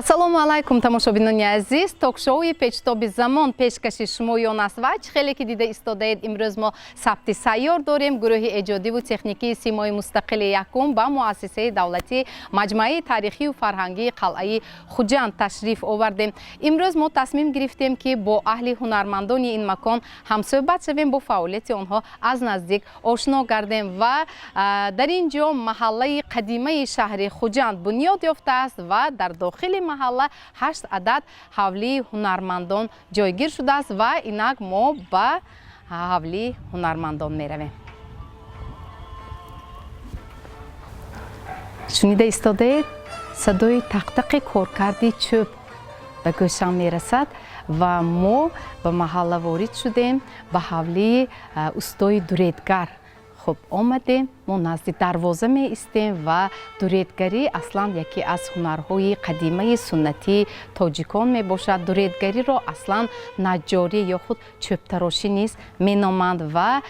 Ассалому алайкум, тамошобинони азиз. Ток-шоуи «Печтоби замон» пешкаши шумоён аст ва чӣ хеле ки дида истодаед, имрӯз мо сабти сайёр дорем. Гурӯҳи эҷодиву техникии «Симои мустақили якум» ба муассисаи давлатии Маҷмӯаи таърихию фарҳангии қалъаи Хуҷанд ташриф овардем. Имрӯз мо тасмим гирифтем, ки бо аҳли ҳунармандони ин макон ҳамсӯҳбат шавем, бо фаъолияти онҳо аз наздик ошно гардем. Ва дар ин ҷо маҳаллаи қадимаи шаҳри Хуҷанд бунёд ёфтааст ва дар дохили маҳалла ҳашт адад ҳавлии ҳунармандон ҷойгир шудааст. Ва инак мо ба ҳавлии ҳунармандон меравем. Шунида истодаед, садои тақтақи коркарди чӯб ба гӯшам мерасад ва мо ба маҳалла ворид шудем, ба ҳавлии устои дуредгар. Хуб, омадем, мо назди дарвоза меистем. Ва дуредгарӣ аслан яке аз ҳунарҳои қадимаи суннатии тоҷикон мебошад. Дуредгариро аслан наҷҷорӣ ё худ чӯбтарошӣ низ меноманд. Ва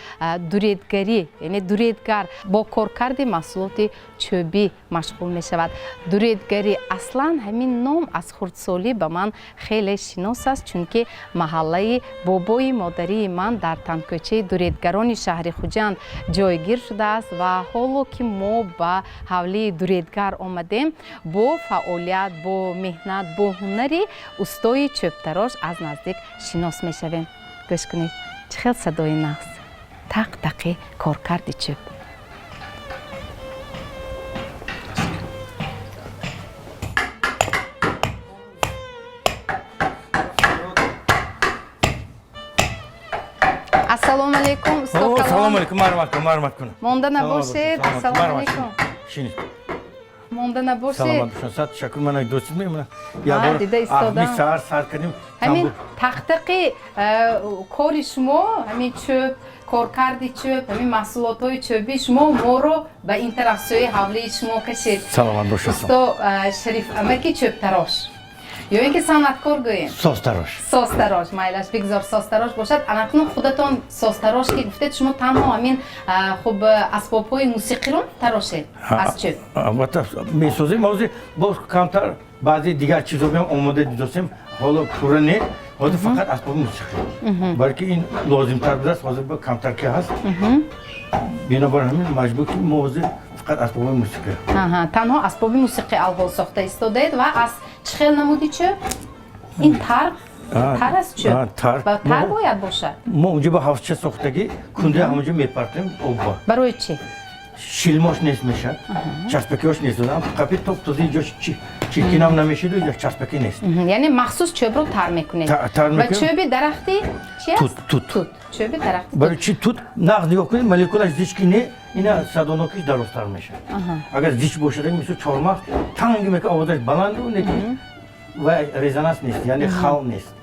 дуредгарӣ, яъне дуредгар бо коркарди маҳсулоти чӯбӣ машғул мешавад. Дуредгарӣ аслан, ҳамин ном аз хурдсолӣ ба ман хеле шинос аст, чунки маҳаллаи бобои модарии ман дар танкӯчаи дуредгарони шаҳри Хуҷанд ҷойгир шудааст. Ва ҳоло ки мо ба ҳавлии дуредгар омадем, бо фаъолият, бо меҳнат, бо ҳунари устои чӯбтарош аз наздик шинос мешавем. Гӯш кунед, чӣ хел садои нағз, тақ тақи коркарди чӯб. Ассалому алайкум, усто. Салому алайкум, марҳамат кун, марҳамат кун. Монда набошед, ассалому алайкум. Шинед. Монда набошед. Саломат бошед, сад ташаккур. Мана дӯстид мемона, як бор дида истодам. Сар сар кардем. Ҳамин тақтақи кори шумо, ҳамин чӯб, коркарди чӯб, ҳамин маҳсулотҳои чӯбии шумо моро ба ин тараф, сӯи ҳавлии шумо кашид. Саломат бошед. Усто Шариф амаки чӯбтарош ё ин ки санъаткор гӯем? Созтарош. Созтарош, майлаш, бигзор созтарош бошад. Анакнун худатон созтарош ки гуфтед, шумо танҳо ҳамин хуб асбобҳои мусиқиро тарошед аз чӯб? Албатта, месозем. Ҳозир боз камтар баъзе дигар чизо меам омода дидосем, ҳоло пурра не, ҳозир фақат асбоби мусиқӣ, балки ин лозимтар будааст. Ҳозир камтар ки ҳаст, бинобар ҳамин маҷбур ки мо ҳозир фақат асбоби мусиқӣ. Танҳо асбоби мусиқӣ алҳол сохта истодаед. Ва аз чӣ хел намуди чӯб? Ин тар, тар аст чӯб? Тар. Тар бояд бошад. Мо унҷо ба ҳавзча сохтагӣ, кунда ҳамонҷо мепартем обба. Барои чӣ? Шилмош нест мешад, часпакиҳош нест, қапи топ тоза, инҷо чиркинам намешиду, инҷо часпакӣ нест. Яъне махсус чӯбро тар мекунед? Тар. Ва чӯби дарахти чи аст? Тут. Тут, чӯби дарахти. Барои чи тут? Нағз нигоҳ кунед, молекулаш зич ки не, ина садонокиш дарозтар мешавад. Агар зич бошад, мисол чормағз, танги мека, овозаш баланду, неки ва резонанс нест, яъне хал нест.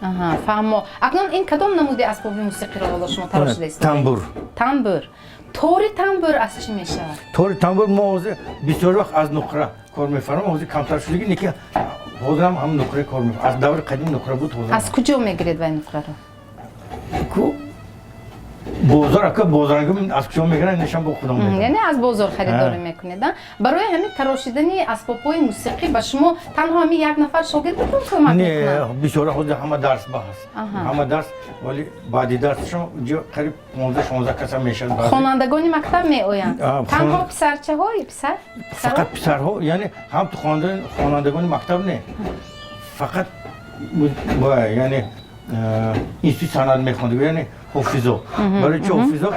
Фаҳмо. Акнун ин кадом намуди асбоби мусиқиро ҳоло шумо тарошида истодаед? Тамбур. Тамбур. Тори тамбур аз чӣ мешавад? Тори тамбур мо ҳозир бисёр вақт аз нуқра кор мефармам, ҳозир камтар шудагӣ, неки ҳозирам ҳам нуқра кор мефармам. Аз даври қадим нуқра буд, ҳозир. Аз куҷо мегиред вай нуқраро? Бозор ака, бозорангӣ аз куҷо мегиранд, нишон бо худам. Яъне аз бозор харидорӣ мекунед. Барои ҳамин тарошидани асбобҳои мусиқӣ ба шумо танҳо ҳамин як нафар шогирдатон кӯмак мекунад? Не, бисёра, ҳозир ҳама дарс ба ҳаст, ҳама дарс, вале баъди дарсшон инҷо қариб 15-16 каса мешавад. Хонандагони мактаб меоянд? Танҳо писарчаҳои писар? Фақат писарҳо, яъне ҳам хонандагони мактаб не, фақат, яъне институт санъат мехондагӣ, яъне ҳофизо. Барои чи ҳофизо?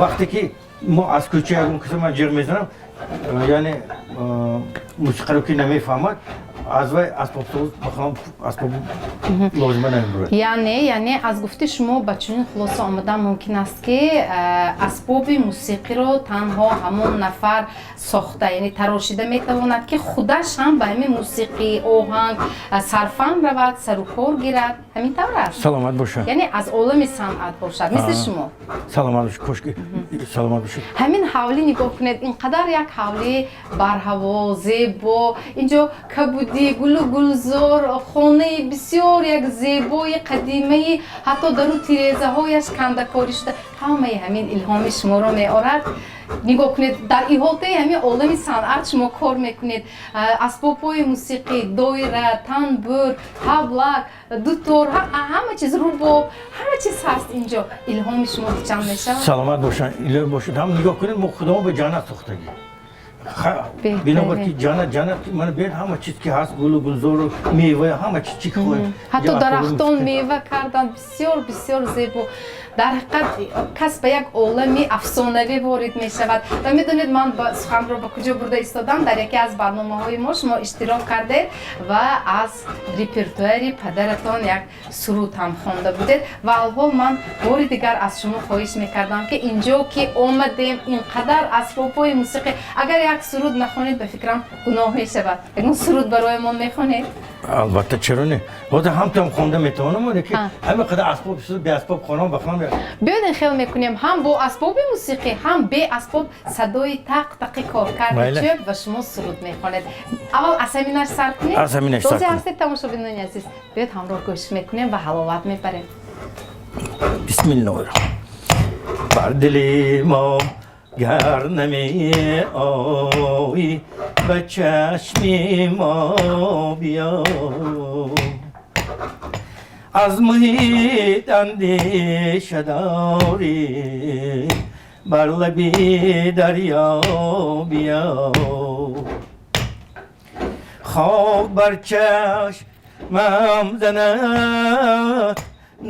Вақте ки мо аз кӯча ягон каса ман ҷиғ мезанам, яъне мусиқаро ки намефаҳмад, аз вай асбобсоз бахам асбоб лозима намебурад. Яъне аз гуфти шумо ба чунин хулоса омадан мумкин аст, ки асбоби мусиқиро танҳо ҳамон нафар сохта, яъне тарошида метавонад, ки худаш ҳам ба ҳамин мусиқӣ, оҳанг сарфаҳм равад, сарукор гирад. Ҳамин тавр аст? Саломат бошад. Яъне аз олами санъат бошад, мисли шумо. Саломат бошед, кошки саломат бошед. Ҳамин ҳавлӣ, нигоҳ кунед, ин қадар як ҳавлии барҳаво, зебо, инҷо кабудӣ. Оддӣ, гулу гулзор, хонаи бисёр як зебои қадимаи, ҳатто дару тирезаҳояш кандакорӣ шуда, ҳамаи ҳамин илҳоми шуморо меорад. Нигоҳ кунед, дар иҳотаи ҳамин олами санъат шумо кор мекунед. Асбобҳои мусиқӣ, доира, танбур, таблак, дутор, ҳама чиз, рубоб, ҳама чиз ҳаст инҷо. Илҳоми шумо чанд мешавад? Саломат бошанд, илоҳӣ бошад. Ҳам нигоҳ кунед, мо худомо ба ҷаннат сохтагӣ. Бинобар ки ҷаннат, ҷаннат мана бед, ҳама чиз ки ҳаст, гулу гулзору мева, ҳама чиз чӣ хоҳед. Ҳатто дарахтон мева карданд. Бисёр, бисёр зебо. Дар ҳақиқат, кас ба як олами афсонавӣ ворид мешавад. Ва медонед, ман суханро ба куҷо бурда истодам? Дар яке аз барномаҳои мо шумо иштирок кардед ва аз репертуари падаратон як суруд ҳам хонда будед. Ва алҳол ман бори дигар аз шумо хоҳиш мекардам, ки инҷо ки омадем, ин қадар асбобҳои мусиқӣ, агар як суруд нахонед, ба фикрам, гуноҳ мешавад. Ягон суруд бароямон мехонед? Албатта, чаро не? Ҳозир ҳамтоам хонда метавонам, ки ҳама қадар асбоб, беасбоб хонам ба хонам. Биёед, ин хел мекунем: ҳам бо асбоби мусиқӣ, ҳам беасбоб, садои тақ тақи коркарди чӯб ва шумо суруд мехонед. Аввал аз ҳаминаш сар кунем. Аз ҳаминаш сар. Розӣ ҳастед, тамошобинони азиз? Биёед, ҳамроҳ гӯш мекунем ва ҳаловат мебарем. Бисмиллоҳ. Бар дили мо гар намеоӣ, ба чашми мо биё. Аз муҳит андеша дорӣ, бар лаби дарё биё. Хок бар чашмам занад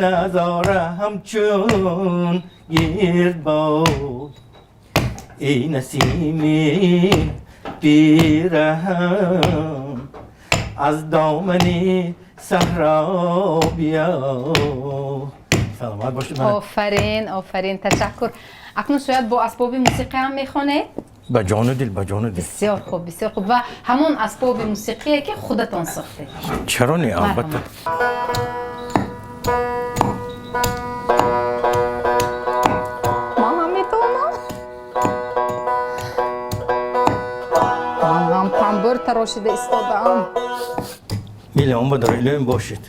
назора ҳамчун гирдбод. Эй насими пираҳам, аз домани саҳро биё. Саломат бошед. Офарин, офарин, ташаккур. Акнун шояд бо асбоби мусиқӣ ҳам мехонед? Ба ҷону дил, ба ҷону дил. Бисёр хуб, бисёр хуб. Ва ҳамон асбоби мусиқие ки худатон сохтед. Чаро не, албатта. Ман ҳам метавонам, ман ҳам тамбур тарошида истодаам. Миллион ба дор, илоҳим бошед.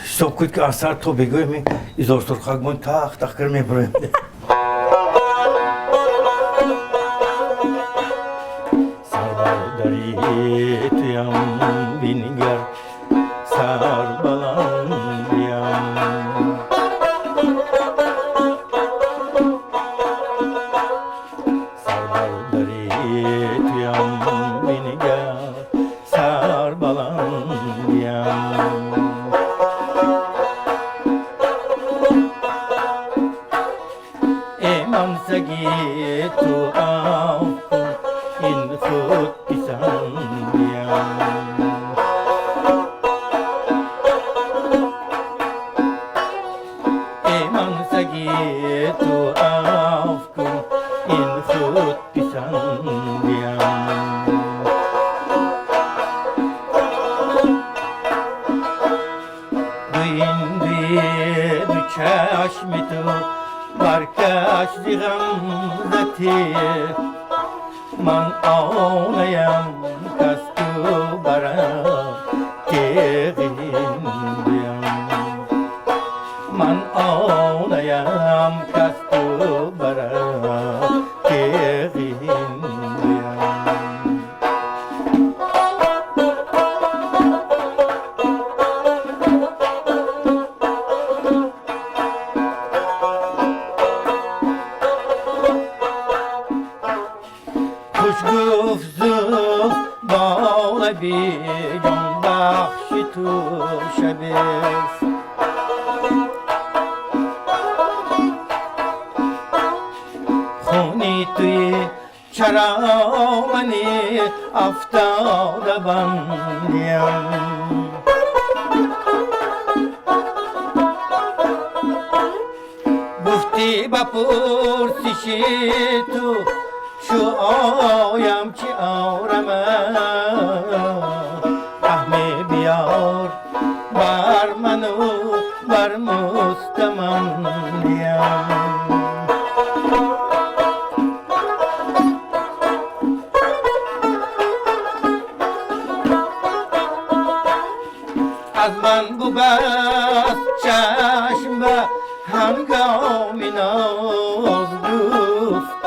Ҳисоб кунед, ки аз сар то бегоҳ изор сурхак мон тақ тақ кар мебароем. Сар бар дари туям, бингар, сарбаландиям. Сар бар дари туям, бингар, сарбаландиям. Э ман саги ту афв кун, ин худ писандиям. Э ман саги ту афв кун, ин худ писандиям. Дуин ду чашми ту баркаш зи ғамзати ман онаям, кас ту барам теғи ҳиндуям. Ман онаям, кас ту барам теғи ҳиндуям. Хуш гуфт зулф бо лаби ҷонбахши ту шабест. Хуни туи чаро мани афтода бандиям? Гуфтӣ ба пурсиши ту чу оям чӣ орама? Раҳме биёр бар ману бар мустамандиям. بست چشم به هنگام ناز گفت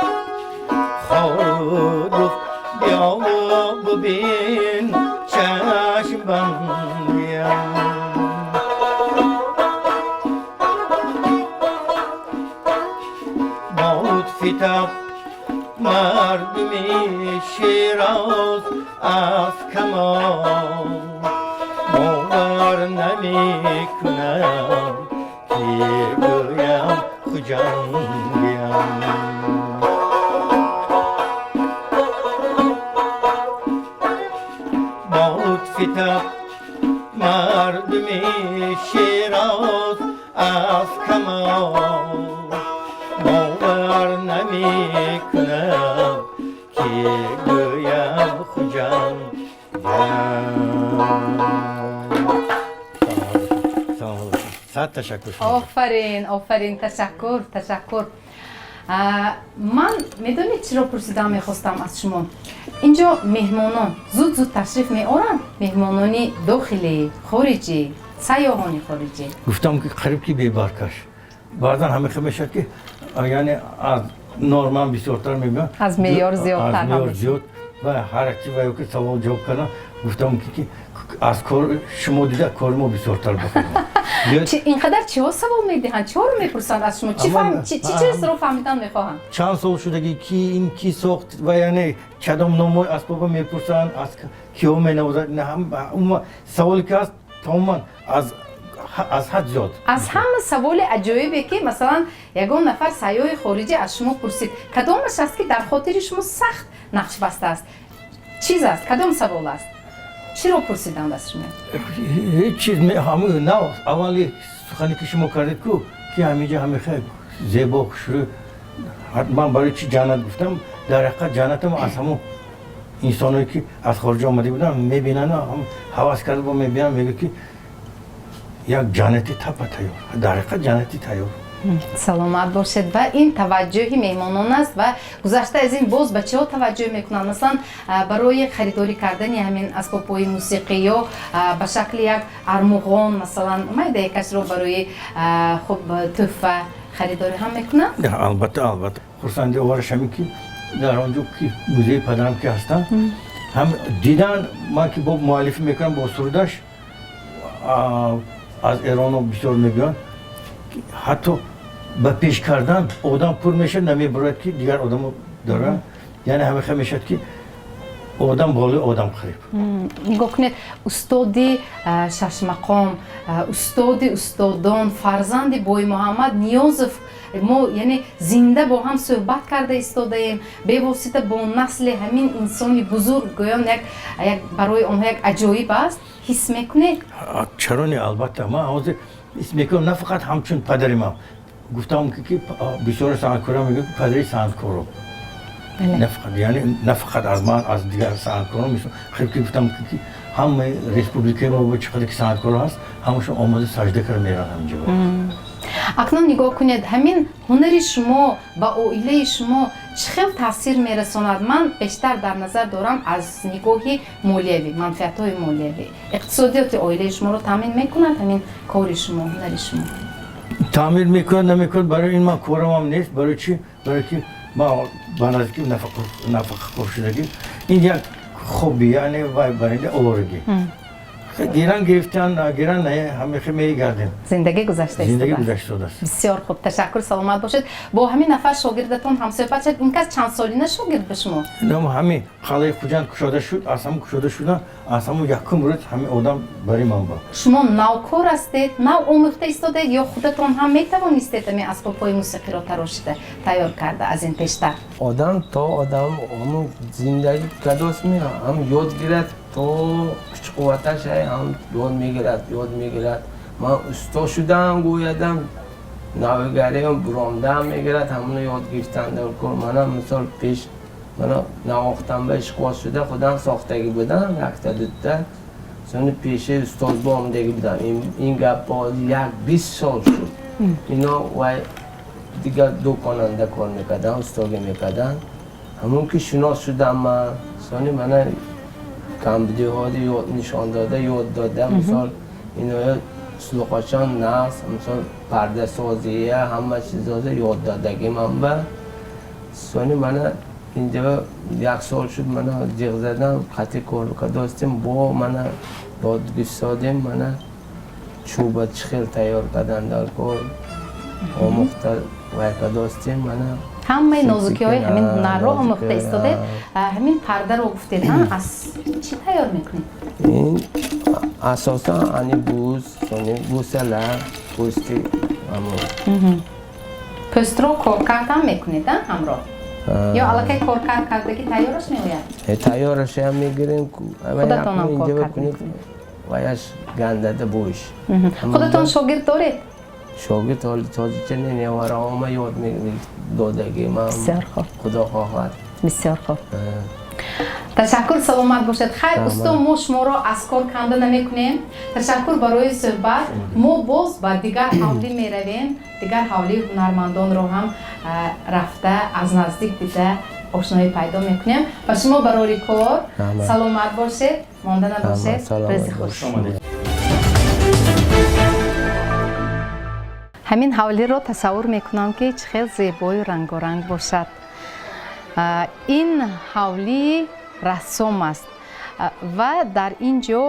خود گفت بیا و ببین چشم بندیم. با لطف طبع مردم شیراز از کمال باور نمی کنم که گویم خجندیم. با لطف طبع مردم شیراز از کمال باور نمی کنم که گویم خجندیم. Сад ташаккур. Офарин, офарин, ташаккур, ташаккур. Ман медонед, чиро пурсидан мехостам аз шумо? Инҷо меҳмонон зуд зуд ташриф меоранд, меҳмонони дохилӣ, хориҷӣ, сайёҳони хориҷӣ? Гуфтам, ки қариб ки бебаркаш. Баъзан ҳамихел мешавад, ки яъне аз нормам бисёртар мебиён. Аз меъёр зиёдтар. Аз меъёр зиёд. Ва ҳар як чи ва ё ки савол ҷавоб кардам, гуфтам, ки аз кор шумо дида кори мо бисёртар бихӯрем. Ин қадар чиҳо савол медиҳанд? Чиҳоро мепурсанд аз шумо? Чӣ чизро фаҳмидан мехоҳанд? Чанд сол шудагӣ, ки ин ки сохт ва яъне кадом номҳои асбоба мепурсанд, аз киҳо менавозад. Саволе ки ҳаст, тамоман аз ҳад зиёд. Аз ҳама саволи аҷоибе, ки масалан ягон нафар сайёҳи хориҷӣ аз шумо пурсид, кадомаш аст, ки дар хотири шумо сахт нақш бастааст? Чиз аст, кадом савол аст, чиро пурсиданд аз шумо? Ҳеҷ чиз. На, аввали сухане, ки шумо кардед ку, ки ҳаминҷа ҳамихел зебо, хушрӯ. Ман барои чи ҷаннат гуфтам? Дар ҳақиқат ҷаннатам аз ҳамон инсоное, ки аз хориҷа омада буданд, мебинанд, ҳавас карда бо мебинанд, мегӯяд, ки як ҷаннати тапа тайёр, дар ҳақиқат ҷаннати тайёр. Саломат бошед. Ва ин таваҷҷӯҳи меҳмонон аст. Ва гузашта аз ин, боз ба чиҳо таваҷҷӯҳ мекунанд? Масалан, барои харидорӣ кардани ҳамин асбобҳои мусиқӣ ё ба шакли як армуғон, масалан, майдаякашро барои хуб тӯҳфа харидорӣ ҳам мекунанд? Албатта, албатта. Хурсанди овараш ҳамин, ки дар он ҷо, ки музеи падарам ки ҳастанд, ҳам дидан ман, ки бо муаллифӣ мекунам, бо сурудаш аз Эроно бисёр мебиёнд. Ҳатто ба пеш кардан одам пур мешавад, намебурад, ки дигар одамо доранд. Яъне ҳамихел мешавад, ки одам болои одам қариб. Нигоҳ кунед, устоди шашмақом, устоди устодон, фарзанди Боймуҳаммад Ниёзов, мо яъне зинда бо ҳам суҳбат карда истодаем, бевосита бо насли ҳамин инсони бузург. Гӯён як барои онҳо як аҷоиб аст, ҳис мекунед? Чаро не, албатта. Ман ҳозир ҳис мекунам, на фақат ҳамчун падари ман. Гуфтам, ки бисёри санъаткорон мегӯянд, ки падари санъаткоро, на фақат, яъне на фақат аз ман, аз дигар санъаткорон. Хел ки гуфтам, ки ҳамаи республикаи мо чӣ қадар ки санъаткоро ҳаст, ҳамашон омода сажда карда мераванд ҳаминҷо. Акнун нигоҳ кунед, ҳамин ҳунари шумо ба оилаи шумо чӣ хел таъсир мерасонад? Ман бештар дар назар дорам аз нигоҳи молиявӣ, манфиатҳои молиявӣ. Иқтисодиёти оилаи шуморо таъмин мекунад ҳамин кори шумо, ҳунари шумо? Таъмин мекунад, намекунад, барои ин ман корамам нест. Барои чӣ? Барои ки ман ба наздики нафақахӯр шудагӣ. Ин як хобби, яъне вай баринда оворагӣ. Гиран гирифтан, гиран не, ҳамихел мегардем. Зиндагӣ гузашта. Зиндагӣ гузашта. Бисёр хуб, ташаккур, саломат бошед. Бо ҳамин нафар шогирдатон ҳамсӯҳбат шуд. Ин кас чанд солина шогирд ба шумо? Ҳамин қалаи Хуҷанд кушода шуд, аз ҳамон кушода шудан, аз ҳамон якум рӯз ҳамин одам бари ман буд. Шумо навкор ҳастед, нав омӯхта истодаед ё худатон ҳам метавонистед ҳамин асбобҳои мусиқиро тарошида тайёр карда аз ин пештар? Одам то одам ҳамун зиндагӣ кадосми, ҳам ёд гирад, то куч қувваташ ҳам ёд мегирад, ёд мегирад. Ман усто шудам гӯядам, навигариам буромдаам мегирад, ҳамуно ёд гирифтан дар кор. Манам мисол пеш мана навохтан ба ишқбоз шуда, худам сохтагӣ будам якта дутта. Сони пеши устоз бо омадагӣ будам. Ин гап як 20 сол шуд. Ино вай дигар дуконанда кор мекардан, устогӣ мекардан. Ҳамон ки шинос шудам ман, сони мана камбудиҳоро ёд нишон дода, ёд дода. Мисол, иноё Услуқачон нағз, мисол пардасозия, ҳама чизозе ёд додагӣ ман ба. Сони мана инҷа як сол шуд, мана ҷиғ задан, қати кор кардостем, бо мана ёд гирифтодем, мана чӯба чӣ хел тайёр кардан дар кор омӯхта вай кардостем, мана ҳамаи нозукиҳои ҳамин ҳунарро омӯхта истодед. Ҳамин пардаро гуфтед, аз чӣ тайёр мекунед? Ин асосан ани буз, сони гӯсала, пӯсти ҳамон. Пӯстро коркард ҳам мекунед ҳамроҳ ё аллакай коркард кардагӣ тайёраш меояд? Тайёрашам мегирем. Худатонам коркард мекунед? Ваяш гандада бӯш. Худатон шогирд доред? Шогирд ҳоли тозича не, невараома ёд додагӣ ман. Бисёр хуб. Худо хоҳад. Бисёр хуб. Ташаккур, саломат бошед. Хайр, усто, мо шуморо аз кор канда намекунем. Ташаккур барои суҳбат. Мо боз ба дигар ҳавлӣ меравем, дигар ҳавлии ҳунармандонро ҳам рафта аз наздик дида ошноӣ пайдо мекунем. Ба шумо барори кор, саломат бошед, монда набошед, рӯзи хуш. Ҳамин ҳавлиро тасаввур мекунам, ки чӣ хел зебою рангоранг бошад. Ин ҳавлии рассом аст ва дар ин ҷо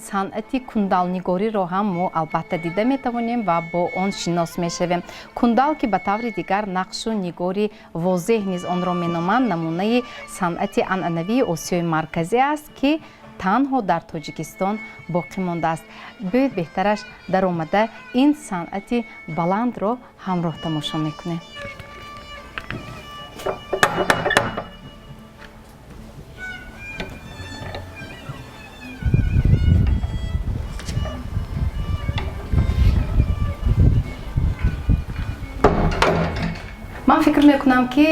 санъати кундалнигориро ҳам мо албатта дида метавонем ва бо он шинос мешавем. Кундал, ки ба таври дигар нақшу нигори возеҳ низ онро меноманд, намунаи санъати анъанавии Осиёи Марказӣ аст, ки танҳо дар Тоҷикистон боқӣ мондааст. Биёед, беҳтараш даромада ин санъати баландро ҳамроҳ тамошо мекунем. Ман фикр мекунам, ки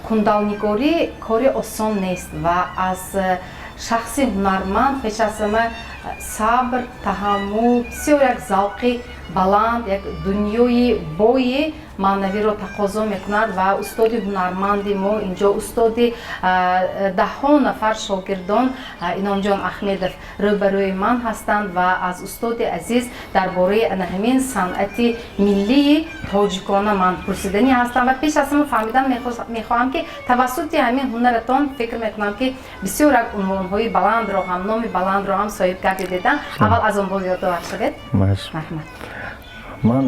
кундалнигорӣ кори осон нест ва аз шахси ҳунарманд пеш аз ҳама сабр, таҳаммул, бисёр як завқи баланд, як дунёи бои маънавиро тақозо мекунад. Ва устоди ҳунарманди мо инҷо, устоди даҳҳо нафар шогирдон, Иномҷон Ахмедов рӯбарӯи ман ҳастанд ва аз устоди азиз дар бораи ана ҳамин санъати миллии тоҷикона ман пурсиданӣ ҳастам ва пеш аз ҳама фаҳмидан мехоҳам, ки тавассути ҳамин ҳунаратон фикр мекунам, ки бисёр як унвонҳои баландро ҳам, номи баландро ҳам соҳиб гардидедан. Аввал аз он боз ёдовар шавед. Марҳамат. Ман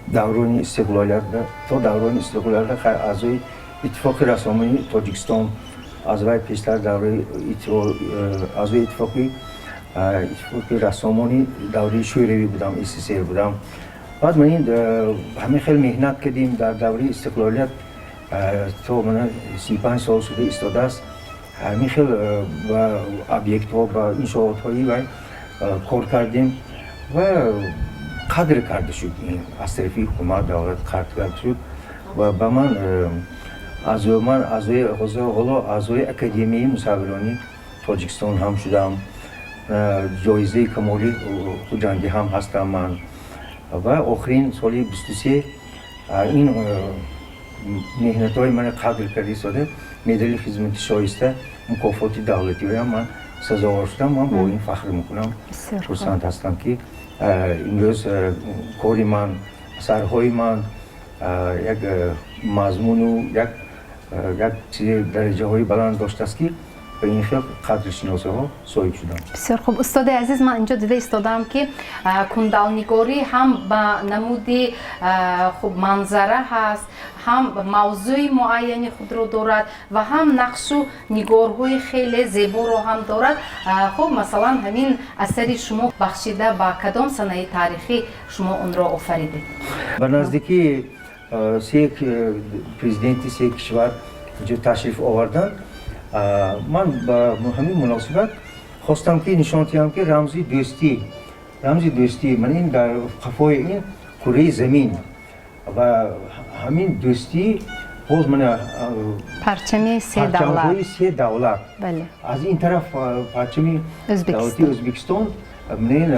даврони истиқлолиятда, то даврони истиқлолиятда аъзои Иттифоқи рассомони Тоҷикистон, аз вай пештар давраи аъзои Иттифоқи рассомони давраи Шӯравӣ будам, СССР будам. Баъд ман ин ҳамин хел меҳнат кардем дар давраи истиқлолият, то мана 35 сол шуда истодааст. Ҳамин хел ба объектҳо, ба иншоотҳои вай кор кардем ва қадр карда шуд, аз тарафи ҳукумат, давлат қадр карда шуд ва ба ман ман аъзои ҳоло аъзои Академияи мусаввирони Тоҷикистон ҳам шудам, ҷоизаи Камоли Хуҷандӣ ҳам ҳастам ман. Ва охирин соли 23 ин меҳнатҳои мана қадр карда истода, медали хизмати шоиста, мукофоти давлатиам ман сазовор шудам. Ман бо ин фахр мекунам, хурсанд ҳастам, ки имрӯз кори ман, асарҳои ман як мазмуну як чизи дараҷаҳои баланд доштааст, ки ба ин хел қадршиносиҳо соҳиб шудам. Бисёр хуб, устоди азиз. Ман инҷо дида истодаам, ки кундалнигорӣ ҳам ба намуди хуб манзара ҳаст, ҳам мавзӯи муайяни худро дорад ва ҳам нақшу нигорҳои хеле зеборо ҳам дорад. Хуб, масалан, ҳамин асари шумо бахшида ба кадом санаи таърихӣ шумо онро офаридед? Ба наздикии се президенти се кишвар инҷо ташриф оварданд. Ман ба ҳамин муносибат хостам, ки нишон диҳам, ки рамзи дӯстӣ, рамзи дӯстӣ ман ин дар қафои ин кураи замин ва ҳамин дӯстӣ боз мана парчами се давлат, парчамҳои се давлат. Аз ин тараф парчами давлати Ӯзбекистон, ман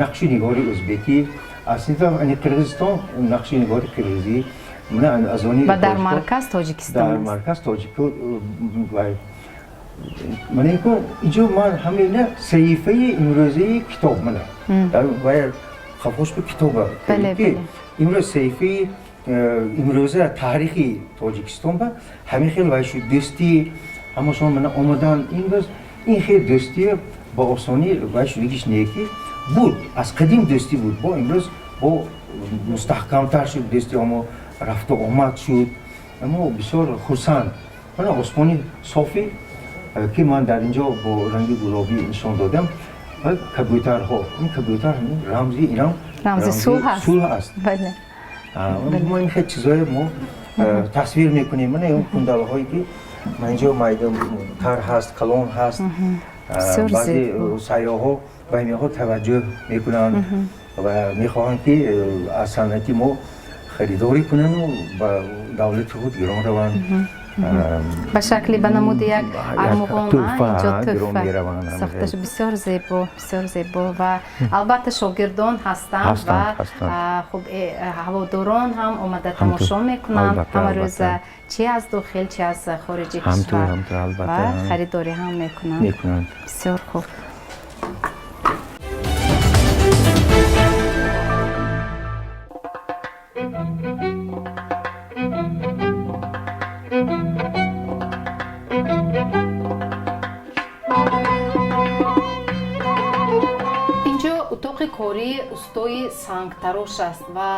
нақши нигори ӯзбекӣ, аз ин тараф Қирғизистон, нақши нигори қирғизӣ. Ва дар марказ Тоҷикистон. Дар марказ тоҷик. Мана инҷо ман ҳамина саҳифаи имрӯзаи китоб мана қафош ба китоба ки имрӯз саҳифаи имрӯза таърихи Тоҷикистон ба ҳамин хел вай шуд, дӯстӣ ҳамашон мана омадан. Имрӯз ин хел дӯстӣ ба осонӣ вай шудагиш не ки буд, аз қадим дӯстӣ буд, бо имрӯз бо мустаҳкамтар шуд дӯсти, мо рафту омад шуд, мо бисёр хурсанд. Мана осмони софи ки ман дар инҷо бо ранги гулобӣ нишон додам ва кабӯтарҳо, ин кабӯтар рамзи инам рамзи сулҳ аст. Мо ин хел чизое мо тасвир мекунем. Мана он кундалҳое ки ман инҷо майдатар ҳаст, калон ҳаст, баъзе сайёҳҳо ба инҳо таваҷҷӯҳ мекунанд ва мехоҳанд ки аз санъати мо харидорӣ кунанду ба давлати худ гирон раванд. Ба шакли, ба намуди як армуғон инҷо тӯҳфа сохта, бисёр зебо, бисёр зебо. Ва албатта шогирдон ҳастанд ва хуб, ҳаводорон ҳам омада тамошо мекунанд ҳамарӯза, чи аз дохил, чи аз хориҷи кишвар, ва харидорӣ ҳам мекунанд. Бисёр хуб. Инҷо утоқи кории устои сангтарош аст ва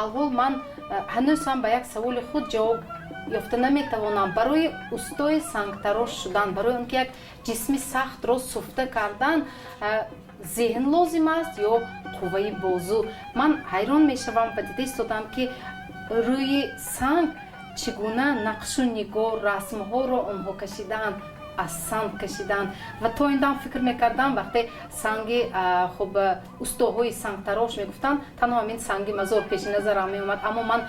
алҳол ман ҳанӯз ҳам ба як саволи худ ҷавоб ёфта наметавонам. Барои устои сангтарош шудан, барои он ки як ҷисми сахтро суфта кардан, зеҳн лозим аст ё қувваи бозу? Ман ҳайрон мешавам ва дида истодам, ки рӯи санг чӣ гуна нақшу нигор, расмҳоро онҳо кашидаанд, аз санг кашидаанд. Ва то ин дам фикр мекардам, вақте санги, хуб, устоҳои сангтарош мегуфтанд, танҳо ҳамин санги мазор пеши назарам меомад. Аммо ман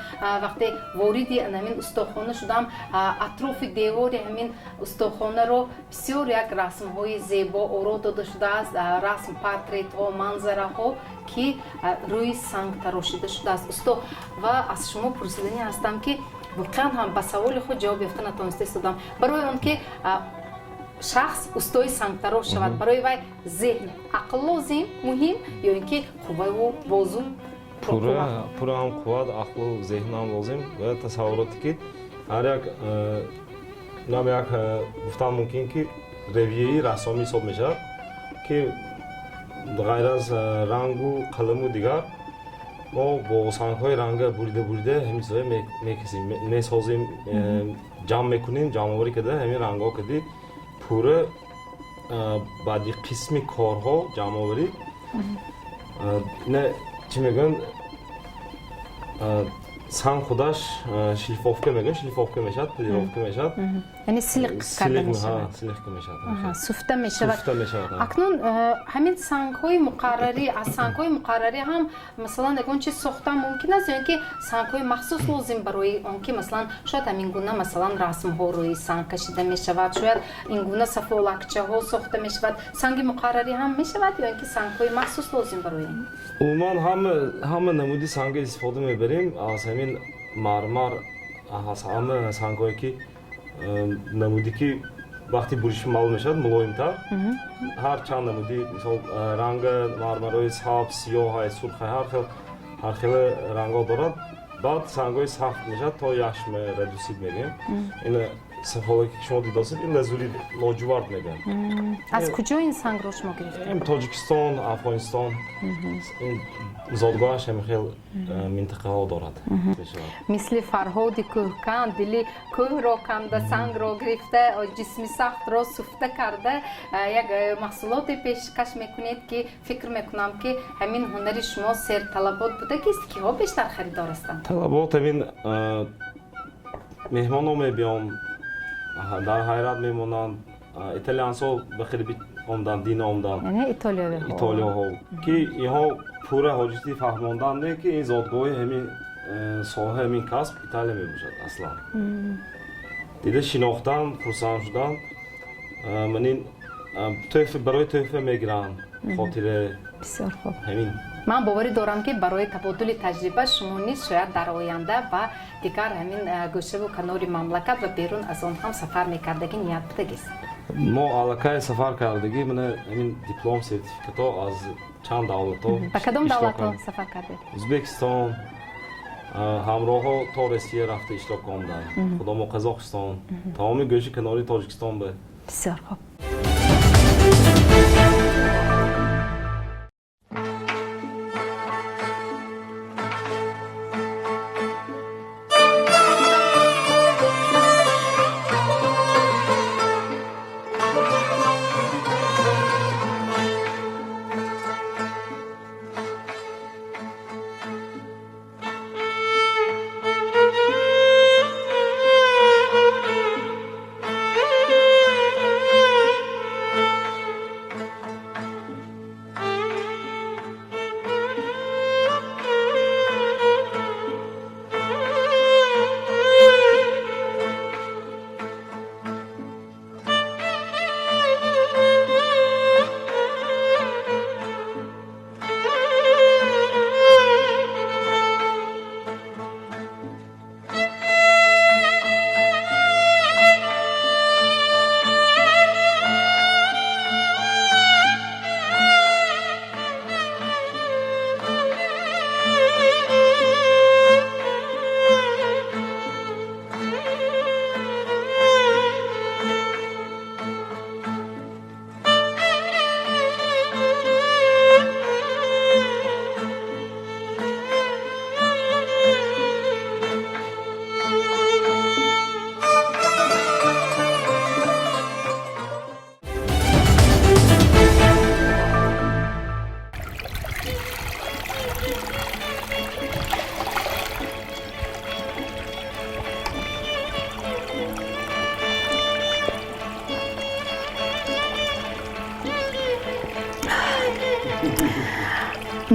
вақте вориди ҳамин устохона шудам, атрофи девори ҳамин устохонаро бисёр як расмҳои зебо оро дода шудааст, расм, портретҳо, манзараҳо, ки рӯи санг тарошида шудааст. Усто, ва аз шумо пурсиданӣ ҳастам, ки воқеан ҳам ба саволи худ ҷавоб ёфта натавониста истодам. Барои он ки шахс устои сангтарош шавад, барои вай зеҳн, ақл лозим, муҳим ё ин ки қувваю бозу? Пурра ҳам қувват, ақлу зеҳнам лозим ва тасаввуроте ки ҳар як нам як гуфтан мумкин ки ревияи рассомӣ ҳисоб мешавад, ки ғайр аз рангу қаламу дигар мо бо сангҳои ранга бурида бурида ҳамин чизҳое мекисем, месозем, ҷамъ мекунем, ҷамъоварӣ карда ҳамин рангҳо кади пурра баъди қисми корҳо ҷамъоварӣ ина чӣ мегӯянд, санг худаш шлифовка мегӯянд, шлифовка мешавад, полировка мешавад. Яъне силиқ карда мешавад. Силиқка мешавад. Суфта мешавад. Суфта мешавад. Акнун ҳамин сангҳои муқаррарӣ, аз сангҳои муқаррарӣ ҳам масалан ягон чиз сохта мумкин аст ё ин ки сангҳои махсус лозим барои он ки масалан шояд ҳамин гуна масалан расмҳо рӯи санг кашида мешавад, шояд ин гуна сафолакчаҳо сохта мешавад? Санги муқаррарӣ ҳам мешавад ё ин ки сангҳои махсус лозим барои ин? Умуман ҳама намуди санга истифода мебарем, аз ҳамин мармар, аз ҳама сангҳое ки намуди ки вақти буриши маълум мешавад, мулоимтар. Ҳар чанд намуди, мисол, ранга мармарҳои сабз, сиёҳ, сурх, ҳар хеле рангҳо дорад. Баъд сангҳои сахт мешавад, то яшма, радюсит мегӯем. Ин сафолаке ки шумо дидосед, ин лазурит, лоҷувард мегӯянд. Аз куҷо ин сангро шумо гирифтед? Тоҷикистон, Афғонистон, ин зодгоҳаш ҳамин хел минтақаҳо дорад. Мисли Фарҳоди кӯҳкан дили кӯҳро канда, сангро гирифта, ҷисми сахтро суфта карда, як маҳсулоте пешкаш мекунед, ки фикр мекунам, ки ҳамин ҳунари шумо серталабот буда кист. Киҳо бештар харидор ҳастанд? Талабот ҳамин меҳмонҳо мебиён, дар ҳайрат мемонанд. Италиянсо ба хеле омдан, дина омдан. Яъне итолиёҳо. Итолиёҳо, ки инҳо пурра ҳоҷати фаҳмондан не, ки ин зодгоҳи ҳамин соҳа, ҳамин касб Италия мебошад аслан. Дида шинохтан, хурсанд шудан. Ман ин тӯҳфа, барои тӯҳфа мегиранд, хотира. Бисёр хуб. Ҳамин. Ман боварӣ дорам, ки барои табодули таҷриба шумо низ шояд дар оянда ба дигар ҳамин гӯшаву канори мамлакат ва берун аз он ҳам сафар мекардагӣ ният будагист. Мо аллакай сафар кардагӣ, мана ҳамин диплом, сертификатҳо аз чанд давлатҳо. Ба кадом давлатҳо сафар кардед? Ӯзбекистон, ҳамроҳҳо то Россия рафта иштирок омаданд, худамо Қазоқистон, тамоми гӯши канори Тоҷикистон ба. Бисёр хуб.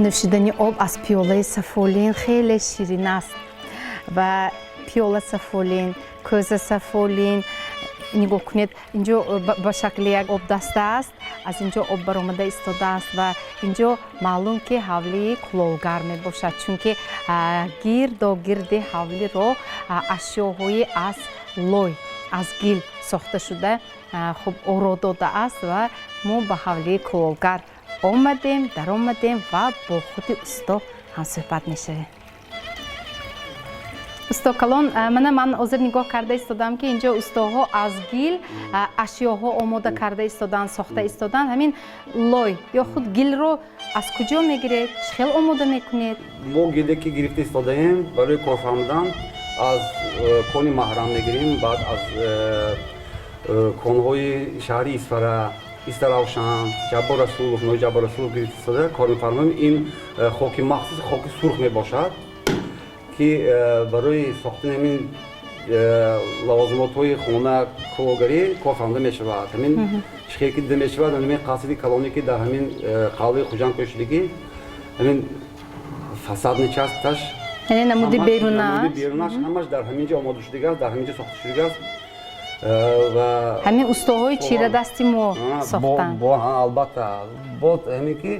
Нӯшидани об аз пиёлаи сафолин хеле ширин аст ва пиёла сафолин, кӯза сафолин. Нигоҳ кунед, инҷо ба шакли як обдаста аст, аз инҷо об баромада истодааст ва инҷо маълум, ки ҳавлии кулолгар мебошад, чунки гирдогирди ҳавлиро ашёҳои аз лой, аз гил сохта шуда хуб оро додааст. Ва мо ба ҳавлии кулолгар омадем, даромадем ва бо худи усто ҳамсӯҳбат мешавем. Усто калон, мана ман ҳозир нигоҳ карда истодам, ки инҷо устоҳо аз гил ашёҳо омода карда истоданд, сохта истоданд. Ҳамин лой ё худ гилро аз куҷо мегиред, чӣ хел омода мекунед? Мо гиле ки гирифта истодаем барои кор фармудан, аз кони Маҳрам мегирем, баъд аз конҳои шаҳри Исфара, Истаравшан, Ҷаббор Расулов, нои Ҷаббор Расулов гирифта истода кор мефармоем. Ин хоки махсус, хоки сурх мебошад, ки барои сохтани ҳамин лавозимотҳои хона, кулолгарӣ кор фармуда мешавад. Ҳамин чихел ки дида мешавад, ҳамин қасри калоне, ки дар ҳамин қалъаи Хуҷанд кӯшидагӣ, ҳамин фасадный часть аш, яъне намуди берунаш. Берунаш ҳамаш дар ҳамин ҷо омода шудагааст, дар ҳамин ҷо сохта шудагааст ва ҳамин устоҳои чирадасти мо сохтанд. Албатта, боз ҳамин ки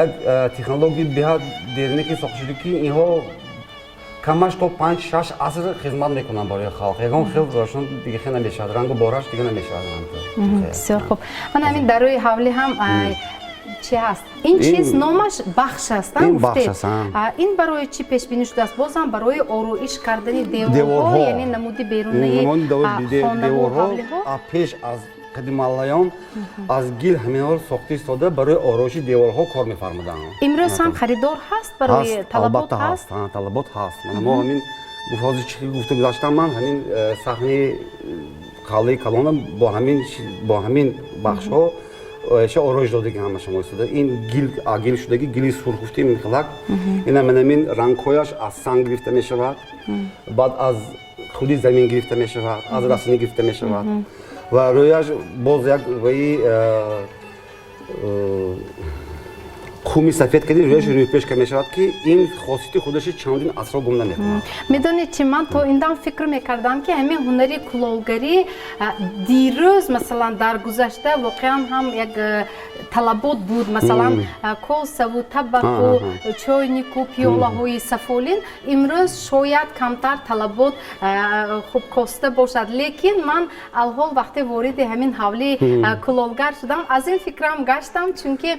як технологияи беҳад дерине ки сохта шуда, ки инҳо камаш то 5-6 аср хизмат мекунанд барои халқ, ягон хел барошон дига хел намешавад, рангу бораш дига намешавад. Бисёр хуб. Ман ҳамин дар рӯи ҳавлӣ ҳам чи ҳаст? Ин чиз номаш бахш аст? Ин бахш аст. Ин барои чӣ пешбинӣ шудааст? Бозам барои ороиш кардани деворҳо, яъне намуди берунаи хонаву ҳавлиҳо? Пеш аз қадималлаён аз гил ҳаминҳоро сохта истода барои ороиши деворҳо кор мефармуданд. Имрӯз ҳам харидор ҳаст барои талабот? Ҳаст, талабот ҳаст. Мо ҳамин ҳозир чӣ гуфта гузаштам, ман ҳамин саҳни қалъаи калона бо ҳамин бахшҳо ша ороиш додагӣ ҳама шумо истода. Ин гил, гил шудагӣ, гили сурх гуфтем, михлак. Ина манамин рангҳояш аз санг гирифта мешавад, баъд аз худи замин гирифта мешавад, аз растанӣ гирифта мешавад ва рӯяш боз як ваи. Хуми сафед кардем, рӯяш рӯйпешка мешавад, ки ин хосияти худаши чандин асрҳо гум намекунад. Медонед чи, ман то ин дам фикр мекардам, ки ҳамин ҳунари кулолгарӣ дирӯз, масалан, дар гузашта воқеан ҳам як талабот буд, масалан, косаву табақу чойнику пиёлаҳои сафолин. Имрӯз шояд камтар талабот хуб коста бошад, лекин ман алҳол вақте вориди ҳамин ҳавлии кулолгар шудам, аз ин фикрам гаштам, чунки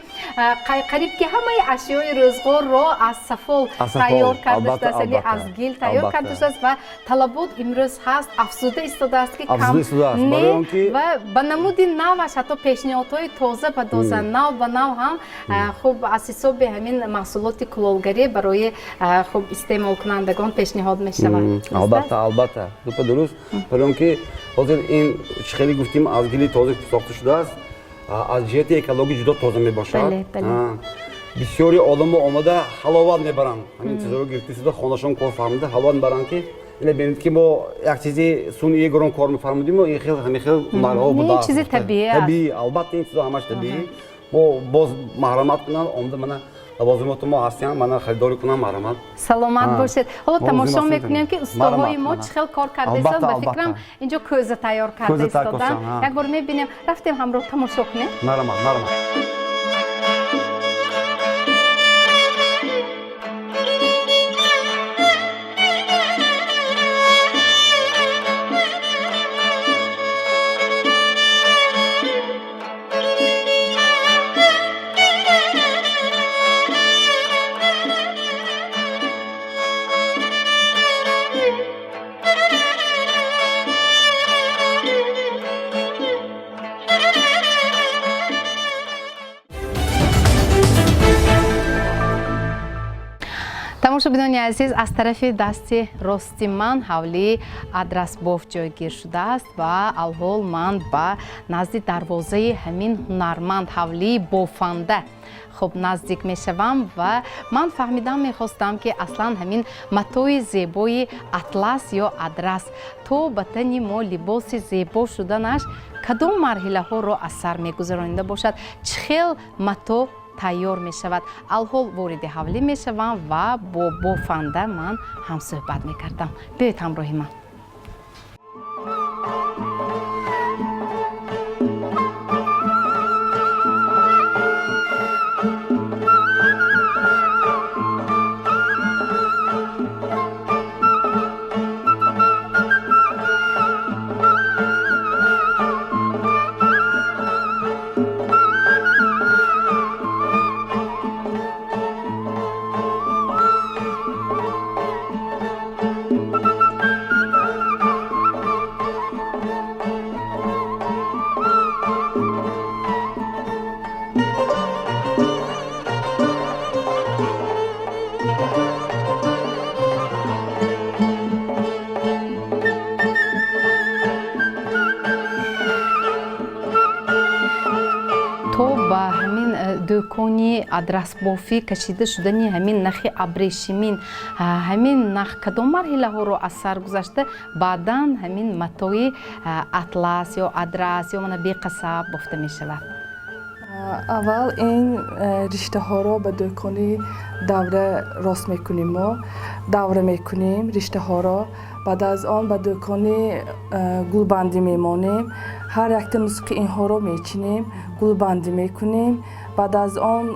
қариб ки ҳамаи ашёи рӯзғорро аз сафол тайёр карда шудааст, яъне аз гил тайёр карда шудааст ва талабот имрӯз ҳаст, афзуда истодааст, ки кам не, ва ба намуди наваш ҳатто пешниҳодҳои тоза ба тоза, нав ба нав ҳам хуб аз ҳисоби ҳамин маҳсулоти кулолгарӣ барои хуб истеъмолкунандагон пешниҳод мешавад. Албатта, албатта, дупа дуруст. Барои он ки ҳозир ин чӣ хеле гуфтим, аз гили тоза сохта шудааст, аз ҷиҳати экологӣ ҷудо тоза мебошад. Бисёри одамо омада ҳаловат мебаранд, ҳамин чизоро гирифта хонашон кор фармуда ҳаловат мебаранд, ки ина бинед, ки мо як чизи сунъие гурон кор мефармудиму ин хел ҳамин хел ҳунарҳо буда. Чизи табиӣ. Табиӣ, албатта, ин чизо ҳамаш табиӣ. Мо боз маҳрамат кунанд, омада мана лавозимоти мо ҳастанд, мана харидорӣ кунам, марҳамат. Саломат бошед. Ҳоло тамошо мекунем, ки устоҳои мо чӣ хел кор карда истоданд. Ба фикрам, инҷо кӯза тайёр карда истоданд. Як бор мебинем, рафтем, ҳамроҳ тамошо кунем. Марҳамат, марҳамат. Тамошобинони азиз, аз тарафи дасти рости ман ҳавлии адрасбоф ҷойгир шудааст ва алҳол ман ба назди дарвозаи ҳамин ҳунарманд, ҳавлии бофанда, хуб наздик мешавам ва ман фаҳмидам мехостам, ки аслан ҳамин матои зебои атлас ё адрас то ба тани мо либоси зебо шуданаш кадом марҳилаҳоро аз сар мегузаронида бошад, чӣ хел мато тайёр мешавад. Алҳол вориди ҳавлӣ мешавам ва бо бофанда ман ҳамсӯҳбат мекардам. Биёед ҳамроҳи ман. То ба ҳамин дӯкони адрасбофӣ кашида шудани ҳамин нахи абрешимин, ҳамин нах кадом марҳилаҳоро аз сар гузашта, баъдан ҳамин матои атлас ё адрас ё мана беқасаб бофта мешавад? Аввал ин риштаҳоро ба дӯкони давра рост мекунем, мо давра мекунем риштаҳоро, баъд аз он ба дӯкони гулбандӣ мемонем, ҳар якта нусқи инҳоро мечинем, гулбандӣ мекунем, баъд аз он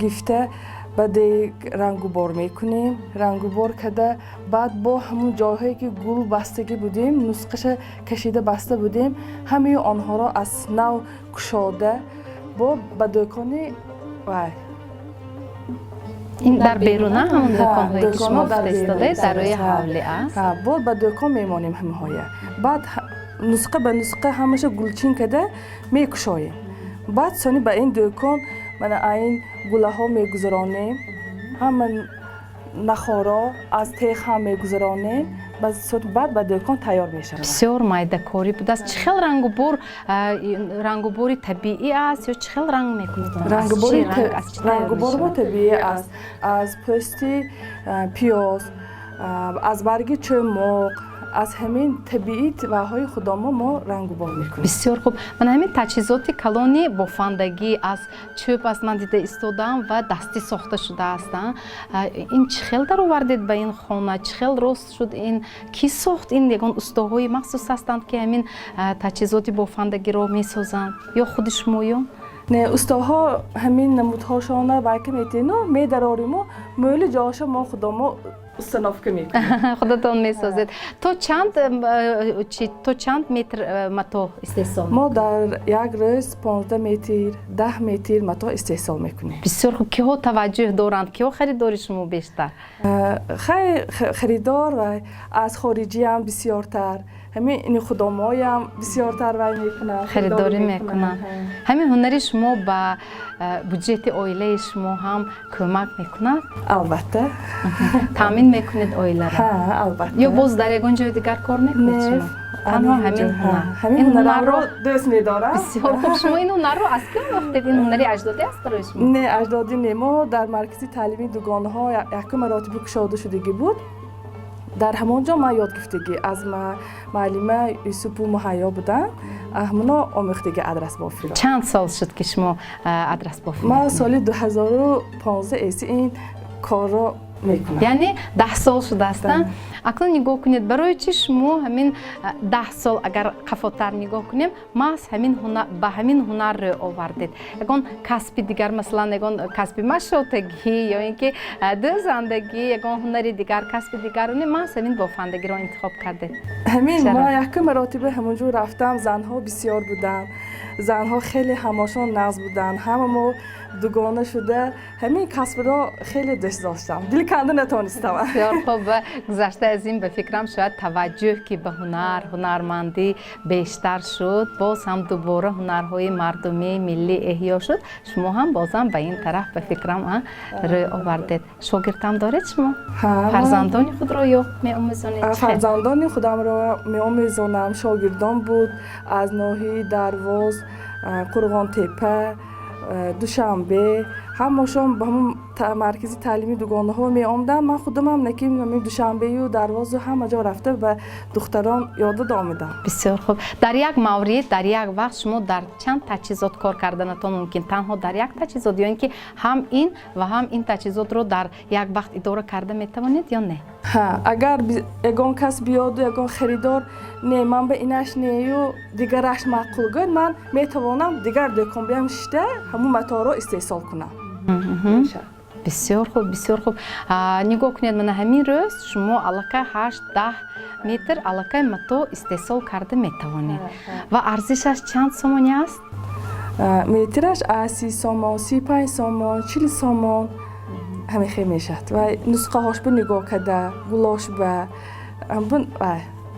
гифта ба дег рангубор мекунем, рангубор карда, баъд бо ҳамун ҷойҳое ки гул бастагӣ будем, нусқаша кашида баста будем, ҳамаи онҳоро аз нав кушода бо ба дӯкони вай. Ин дар беруна ҳамон дӯконҳое ки шумо гуфта истодаед, дар рӯи ҳавлӣ аст? Бо ба дӯкон мемонем ҳамаҳоя, баъд нусқа ба нусқа ҳамаша гулчин карда мекушоем, баъд сони ба ин дӯкон мана айн гулаҳо мегузаронем, ҳама нахоро аз теғ ҳам мегузаронем, баъд ба дӯкон тайёр мешавад. Бисёр майдакорӣ будааст. Чӣ хел рангубор, рангубори табиӣ аст ё чӣ хел ранг мекунед? Рангубор мо табиӣ аст, аз пӯсти пиёз, аз барги чӯмоқ, Аз ҳамин табиӣ ваҳои худомо мо рангубор мекунем. Бисёр хуб. Мана ҳамин таҷҳизоти калони бофандагӣ аз чӯб аст, ман дида истодаам, ва дастӣ сохта шудааст. Ин чӣ хел даровардед ба ин хона? Чӣ хел рост шуд? Ин кӣ сохт? Ин ягон устоҳои махсус ҳастанд, ки ҳамин таҷҳизоти бофандагиро месозанд, ё худи шумоё? Не, устоҳо ҳамин намудҳошона вайка метену медарориму мӯли ҷоша мо худомо установка мекунем. Худатон месозед. То чанд метр матоъ истеҳсол? Мо дар як рӯз 15 метр, 10 метр матоъ истеҳсол мекунем. Бисёр хуб. Киҳо таваҷҷӯҳ доранд? Киҳо харидори шумо бештар? Хай, харидор аз хориҷиам бисёртар, ҳамин ини худомоям бисёртар вай мекунанд. Харидорӣ мекунанд. Ҳамин ҳунари шумо ба буҷети оилаи шумо ҳам кӯмак мекунад? Албатта. Таъмин мекунед оиларо? Албатта. Ё боз дар ягон ҷои дигар кор мекунед шумо? Танҳо ҳамин ҳунар? Ҳамин ҳунарро дӯст медорам. Бисёр хуб. Шумо ин ҳунарро аз ки омӯхтед? Ин ҳунари аҷдодӣ аст барои шумо? Не, аҷдодӣ не. Мо дар маркази таълимии дугонаҳо якум маротиба кушода шудагӣ буд, дар ҳамон ҷо ман ёд гирифтагӣ аз муаллима Юсупу Муҳайё будам, ҳамоно омӯхтагӣ адрасбофиро. Чанд сол шуд, ки шумо адрасбофӣ? Ман соли 2015 эси ин корро мекунам. Яъне 10 сол шудааст. Акнун нигоҳ кунед, барои чӣ шумо ҳамин 10 сол агар қафотар нигоҳ кунем, маҳз ҳамин ба ҳамин ҳунар рӯ овардед? Ягон касби дигар, масалан, ягон касби машотагӣ ё ин ки дӯзандагӣ, ягон ҳунари дигар, касби дигарро не, маҳз ҳамин бофандагиро интихоб кардед? Ҳамин ма якум маротиба ҳамонҷо рафтам, занҳо бисёр буданд, занҳо хеле ҳамошон нағз буданд. Ҳама мо дугона шуда ҳамин касбро хеле дӯст доштам, дил канда натонистам. Бисёр хуб. Гузашта аз ин, ба фикрам, шояд таваҷҷӯҳ ки ба ҳунар, ҳунармандӣ бештар шуд, боз ҳам дубора ҳунарҳои мардумӣ, миллӣ эҳё шуд, шумо ҳам бозам ба ин тараф, ба фикрам, рӯй овардед. Шогирдам доред шумо? Фарзандони худро ё меомӯзонед? Фарзандони худамро меомӯзонам. Шогирдон буд аз ноҳияи Дарвоз, Қурғонтепа, Душанбе, ҳамашон ба ҳамон маркази таълимии дугонаҳо меомаданд. Ман худамам наки ҳамин Душанбею Дарвозу ҳама ҷо рафта, ба духтарон ёд дода омадам. Бисёр хуб. Дар як маврид, дар як вақт шумо дар чанд таҷҳизот кор карданатон мумкин? Танҳо дар як таҷҳизот ё ин ки ҳам ин ва ҳам ин таҷҳизотро дар як вақт идора карда метавонед ё не? Ҳа, агар ягон кас биёду ягон харидор не, ман ба инаш нею дигараш маъқул гӯяд, ман метавонам дигар дӯкон биям, шишта ҳамун матоъро истеҳсол кунам. Бисёр хуб, бисёр хуб. Нигоҳ кунед, мана ҳамин рӯз шумо аллакай 8-10 метр аллакай матоъ истеҳсол карда метавонед. Ва арзишаш чанд сомонӣ аст? Метраш аз 30 сомон, 35 сомон, 40 сомон ҳамин хел мешавад. Ва нусхаҳош ба нигоҳ карда, гулош ба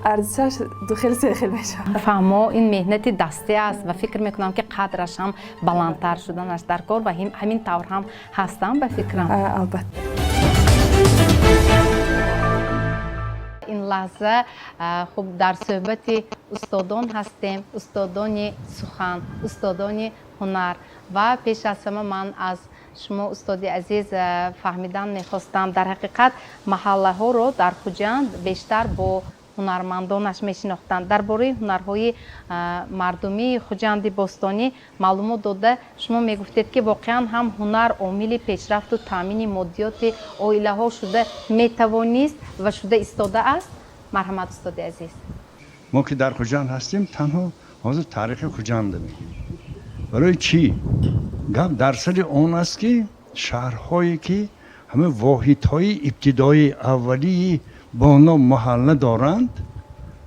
арзишаш духел, сехел мешавад. Фаҳмо, ин меҳнати дастӣ аст ва фикр мекунам, ки қадраш ҳам баландтар шуданаш дар кор ва ҳамин тавр ҳам ҳастам, ба фикрам. Албатта. Ин лаҳза, хуб, дар суҳбати устодон ҳастем, устодони сухан, устодони ҳунар. Ва пеш аз ҳама ман аз шумо, устоди азиз, фаҳмидан мехостам. Дар ҳақиқат маҳаллаҳоро дар Хуҷанд бештар бо ҳунармандонаш мешинохтанд. Дар бораи ҳунарҳои мардумии Хуҷанди бостонӣ маълумот дода, шумо мегуфтед, ки воқеан ҳам ҳунар омили пешрафту таъмини моддиёти оилаҳо шуда метавонист ва шуда истодааст. Марҳамат, устоди азиз. Мо ки дар Хуҷанд ҳастем, танҳо ҳозир таърихи Хуҷанда мегӯем. Барои чӣ? Гап дар сари он аст, ки шаҳрҳое ки ҳама воҳидҳои ибтидоии аввалии бо ном маҳалла доранд,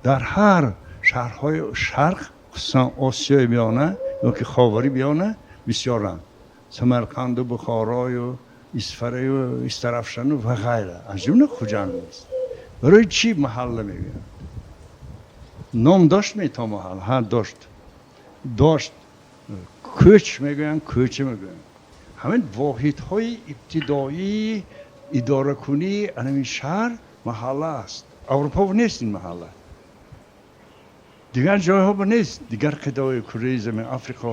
дар ҳар шаҳрҳои шарқ, хусусан Осиёи Миёна ё ки Ховари Миёна, бисёранд: Самарқанду Бухорою Исфараю Истарафшану ва ғайра, аз ҷумла Хуҷанд нест. Барои чӣ маҳалла мегӯянд? Ном дошт ме то маҳал? Ҳа, дошт, дошт. Кӯч мегӯянд, кӯча мегӯянд. Ҳамин воҳидҳои ибтидоии идоракунии анамин шаҳр маҳалла аст. Аврупо нест ин маҳалла, дигар ҷойҳо нест, дигар қитъаҳои кураи замин, Африқо,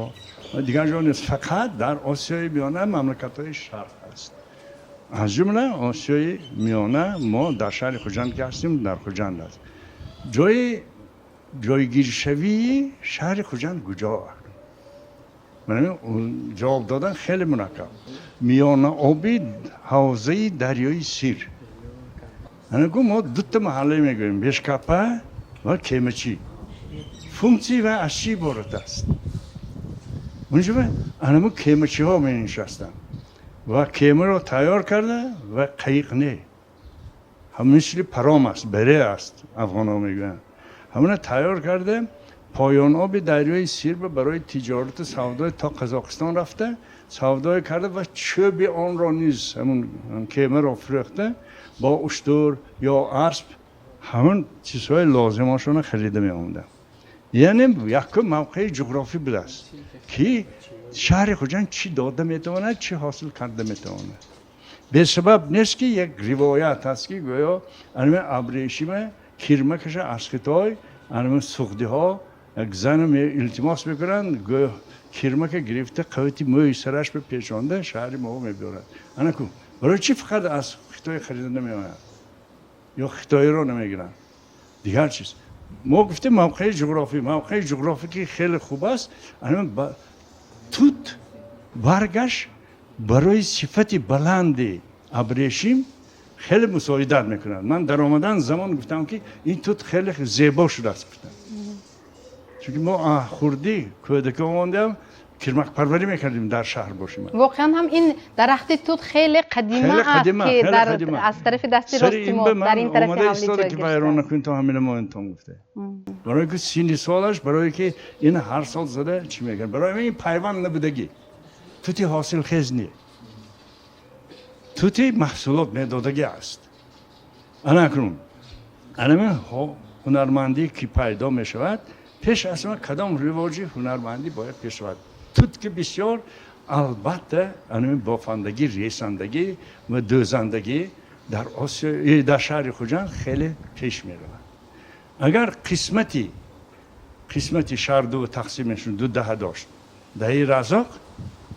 дигар ҷо нест. Фақат дар Осиёи Миёна, мамлакатҳои шарқ аст, аз ҷумла Осиёи Миёна. Мо дар шаҳри Хуҷанд ки ҳастем, дар Хуҷанд аст. Ҷои ҷойгиршавии шаҳри Хуҷанд куҷо? Ҷавоб додан хеле мураккаб. Миёнаоби ҳавзаи дарёи Сир. Анаку мо дута маҳалла мегӯем, Бешкапа ва Кемачӣ. Функсия ва аз чӣ иборат аст? Унҷо анамо кемачиҳо менишастанд ва кемаро тайёр карда ва қаиқ не, мисли паром аст, бере аст, афғонҳо мегӯянд. Ҳамона тайёр карда, поёноби дарёи Сирба барои тиҷорату савдои то Қазоқистон рафта, савдое карда ва чӯби онро низ, ҳамун кемаро фурӯхта, бо уштур ё асп ҳамун чизҳои лозимашонро харида меомаданд. Яъне якум мавқеи ҷуғрофӣ будааст, ки шаҳри Хуҷанд чӣ дода метавонад, чӣ ҳосил карда метавонад. Бесабаб нест, ки як ривоят ҳаст, ки гӯё анами абрешима кирмакаша аз Хитой анами суғдиҳо як зана илтимос мекунанд, гӯё кирмака гирифта, қавати мӯи сараш ба пешонда шаҳри мо мебиёрад. Анаку барои чӣ фақат аз Хитой харида намеояд ё хитоиро намегиранд? Дигар чиз, мо гуфтем мавқеи ҷуғрофӣ. Мавқеи ҷуғрофӣ ки хеле хуб аст. Тут баргаш барои сифати баланди абрешим хеле мусоидат мекунад. Ман дар омадан замон гуфтам, ки ин тут хеле зебо шудааст, гуфтам, чунки мо хурдӣ, кӯдака омондам, кирмакпарварӣ мекардем дар шаҳр бошем. Воқеан ҳам ин дарахти тут хеле қадима аст, ки аз тарафи дасти рости мо, дар ин тарафи ҳавли ҷой. Ки вайрон накунед, то ҳамина моинтон гуфта, барои ки синни солаш, барое ки ин ҳар сол зада чӣ мекард. Барои ин пайванд набудагӣ тути ҳосилхез не, тути маҳсулот медодагӣ аст. Ана акнун анамин ҳунармандӣ ки пайдо мешавад, пеш аз ҳама кадом ривоҷи ҳунармандӣ бояд пеш шавад? Тут ки бисёр, албатта, анамин бофандагӣ, ресандагӣ ва дӯзандагӣ дар Осиё, дар шаҳри Хуҷанд хеле пеш меравад. Агар қисмати шаҳр ду тақсим мешуд, ду даҳа дошт: даҳаи Разоқ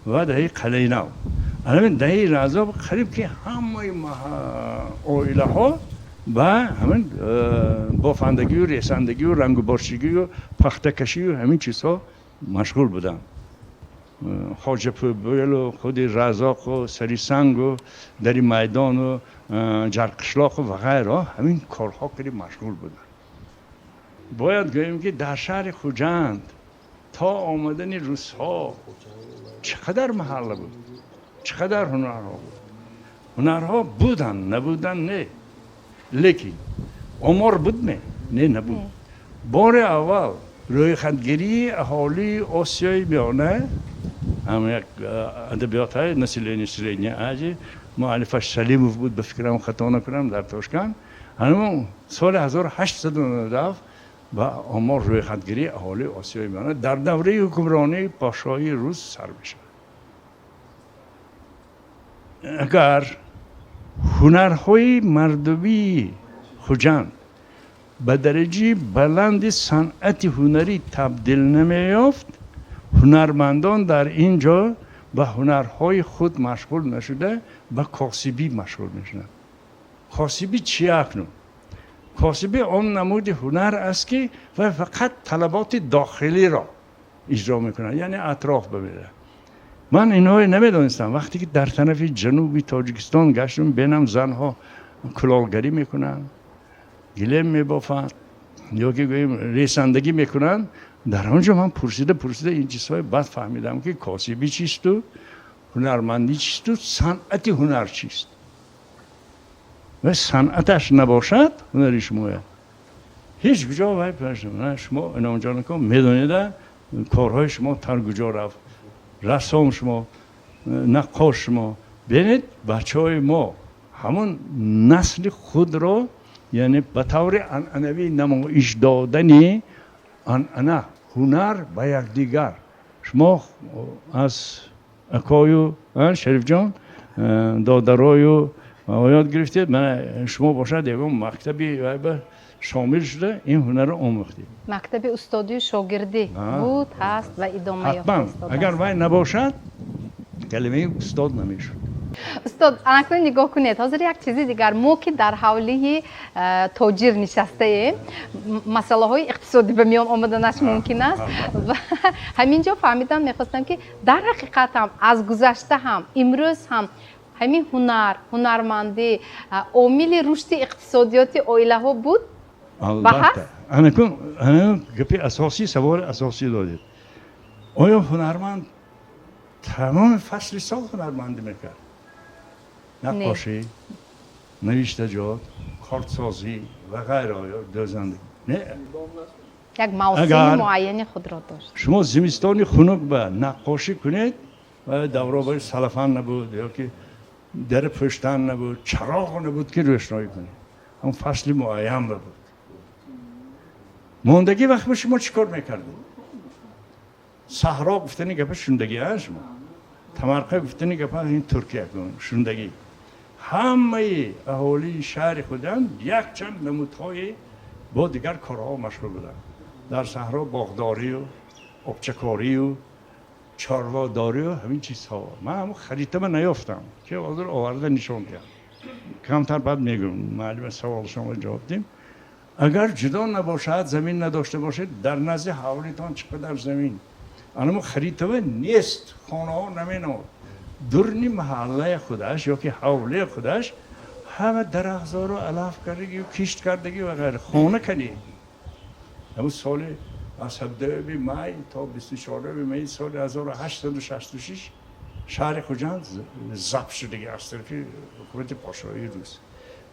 ва даҳаи Қалъаи Нав. Анамин даҳаи Разоқ қариб ки ҳамаи оилаҳо ба ҳамин бофандагию ресандагию рангуборчигию пахтакашию ҳамин чизҳо машғул буданд. Хоҷапӯбелу худи Разоқу Сарисангу дари майдону Ҷарқишлоқу ва ғайро ҳамин корҳо кади машғул буданд. Бояд гӯем, ки дар шаҳри Хуҷанд то омадани русҳо чӣ қадар маҳалла буд, чӣ қадар ҳунарҳо буд. Ҳунарҳо буданд, набуданд не, лекин омор буд ме? Не, набуд. Бори аввал рӯйхатгирии аҳолии Осиёи Миёна, ҳам як адабиётҳои «Население Средней Азии», муаллифаш Салимов буд, ба фикрам, хато накунам, дар Тошканд, ҳамун соли 1897 ба омор рӯйхатгирии аҳолии Осиёи Миёна дар давраи ҳукмронии подшоҳии рус сар мешавад. Агар ҳунарҳои мардумии Хуҷанд ба дараҷаи баланди санъати ҳунарӣ табдил намеёфт, ҳунармандон дар ин ҷо ба ҳунарҳои худ машғул нашуда, ба косибӣ машғул мешуданд. Косибӣ чи акнун? Косибӣ он намуди ҳунар аст, ки вай фақат талаботи дохилиро иҷро мекунад, яъне атроф бамерад. Ман инҳое намедонистам. Вақте ки дар тарафи ҷануби Тоҷикистон гаштам, бенам занҳо кулолгарӣ мекунанд, гилем мебофанд ё ки гӯем ресандагӣ мекунанд, дар он ҷо ман пурсида пурсида ин чизҳои баъд фаҳмидам, ки косибӣ чисту ҳунармандӣ чисту санъати ҳунар чист. Ва санъаташ набошад ҳунари шумоя ҳеҷ куҷо вай. Шумо, Иnomҷонако, медонеда, корҳои шумо тар куҷо рафт? Рассом шумо, наққош шумо. Бинед, бачаҳои мо ҳамон насли худро, яъне ба таври анъанавӣ намоиш додани анъана ҳунар ба якдигар. Шумо аз акою Шарифҷон, додарою ёд гирифтед. Мана шумо бошад, ягон мактаби шомил шуда, ин ҳунарро омӯхтед. Мактаби устодию шогирдӣ буд, ҳаст ва идома. Ҳатман, агар вай набошад, калимаи устод намешуд. Устод, анакнун нигоҳ кунед, ҳозир як чизи дигар. Мо ки дар ҳавлии тоҷир нишастаем, масъалаҳои иқтисодӣ ба миён омаданаш мумкин аст ва ҳамин ҷо фаҳмидан мехостам, ки дар ҳақиқат ҳам аз гузашта ҳам, имрӯз ҳам ҳамин ҳунар, ҳунармандӣ омили рушди иқтисодиёти оилаҳо буд ва ҳаст? Анакун гапи асосӣ, саволи асосӣ додед. Оё ҳунарманд тамоми фасли сол ҳунармандӣ мекард? Наққошӣ, навиштаҷот, кортсозӣ ва ғайра, дӯзандагӣ? Не. Як мавсими муайяни худро дошт. Шумо зимистони хунук ба наққошӣ кунед, давробаи салафан набуд ёки дари пӯштан набуд, чароғ набуд, ки рӯшноӣ кунед. Ҳам фасли муайян ба буд. Мондагӣ вақт ба шумо чӣ кор мекардед? Саҳро гуфтани гапа шундагӣ а шумо? Тамарқа гуфтани гапа ин Туркия шундагӣ. Ҳамаи аҳолии шаҳри Хуҷанд якчанд намудҳои бо дигар корҳо машғул буданд. Дар саҳро боғдорию обчакорию чорводорию ҳамин чизҳо. Ман ҳамун харитама наёфтам, ки ҳозир оварда нишон диҳам. Камтар баъд мегӯм, муаллима савол шумо ҷавоб дим. Агар ҷудо набошад, замин надошта бошед, дар назди ҳавлитон чӣ қадар замин, анамо харитава нест, хонаҳо наменамод. Дурни маҳаллаи худаш ёки ҳавлии худаш ҳама дарахтзору алаф кардагию кишт кардагӣ ва ғайра. Хона канӣ? Ҳамун соли аз 17 май то 24 май соли 1866 шаҳри Хуҷанд забт шудагӣ аз тарафи ҳукумати подшоҳии рус.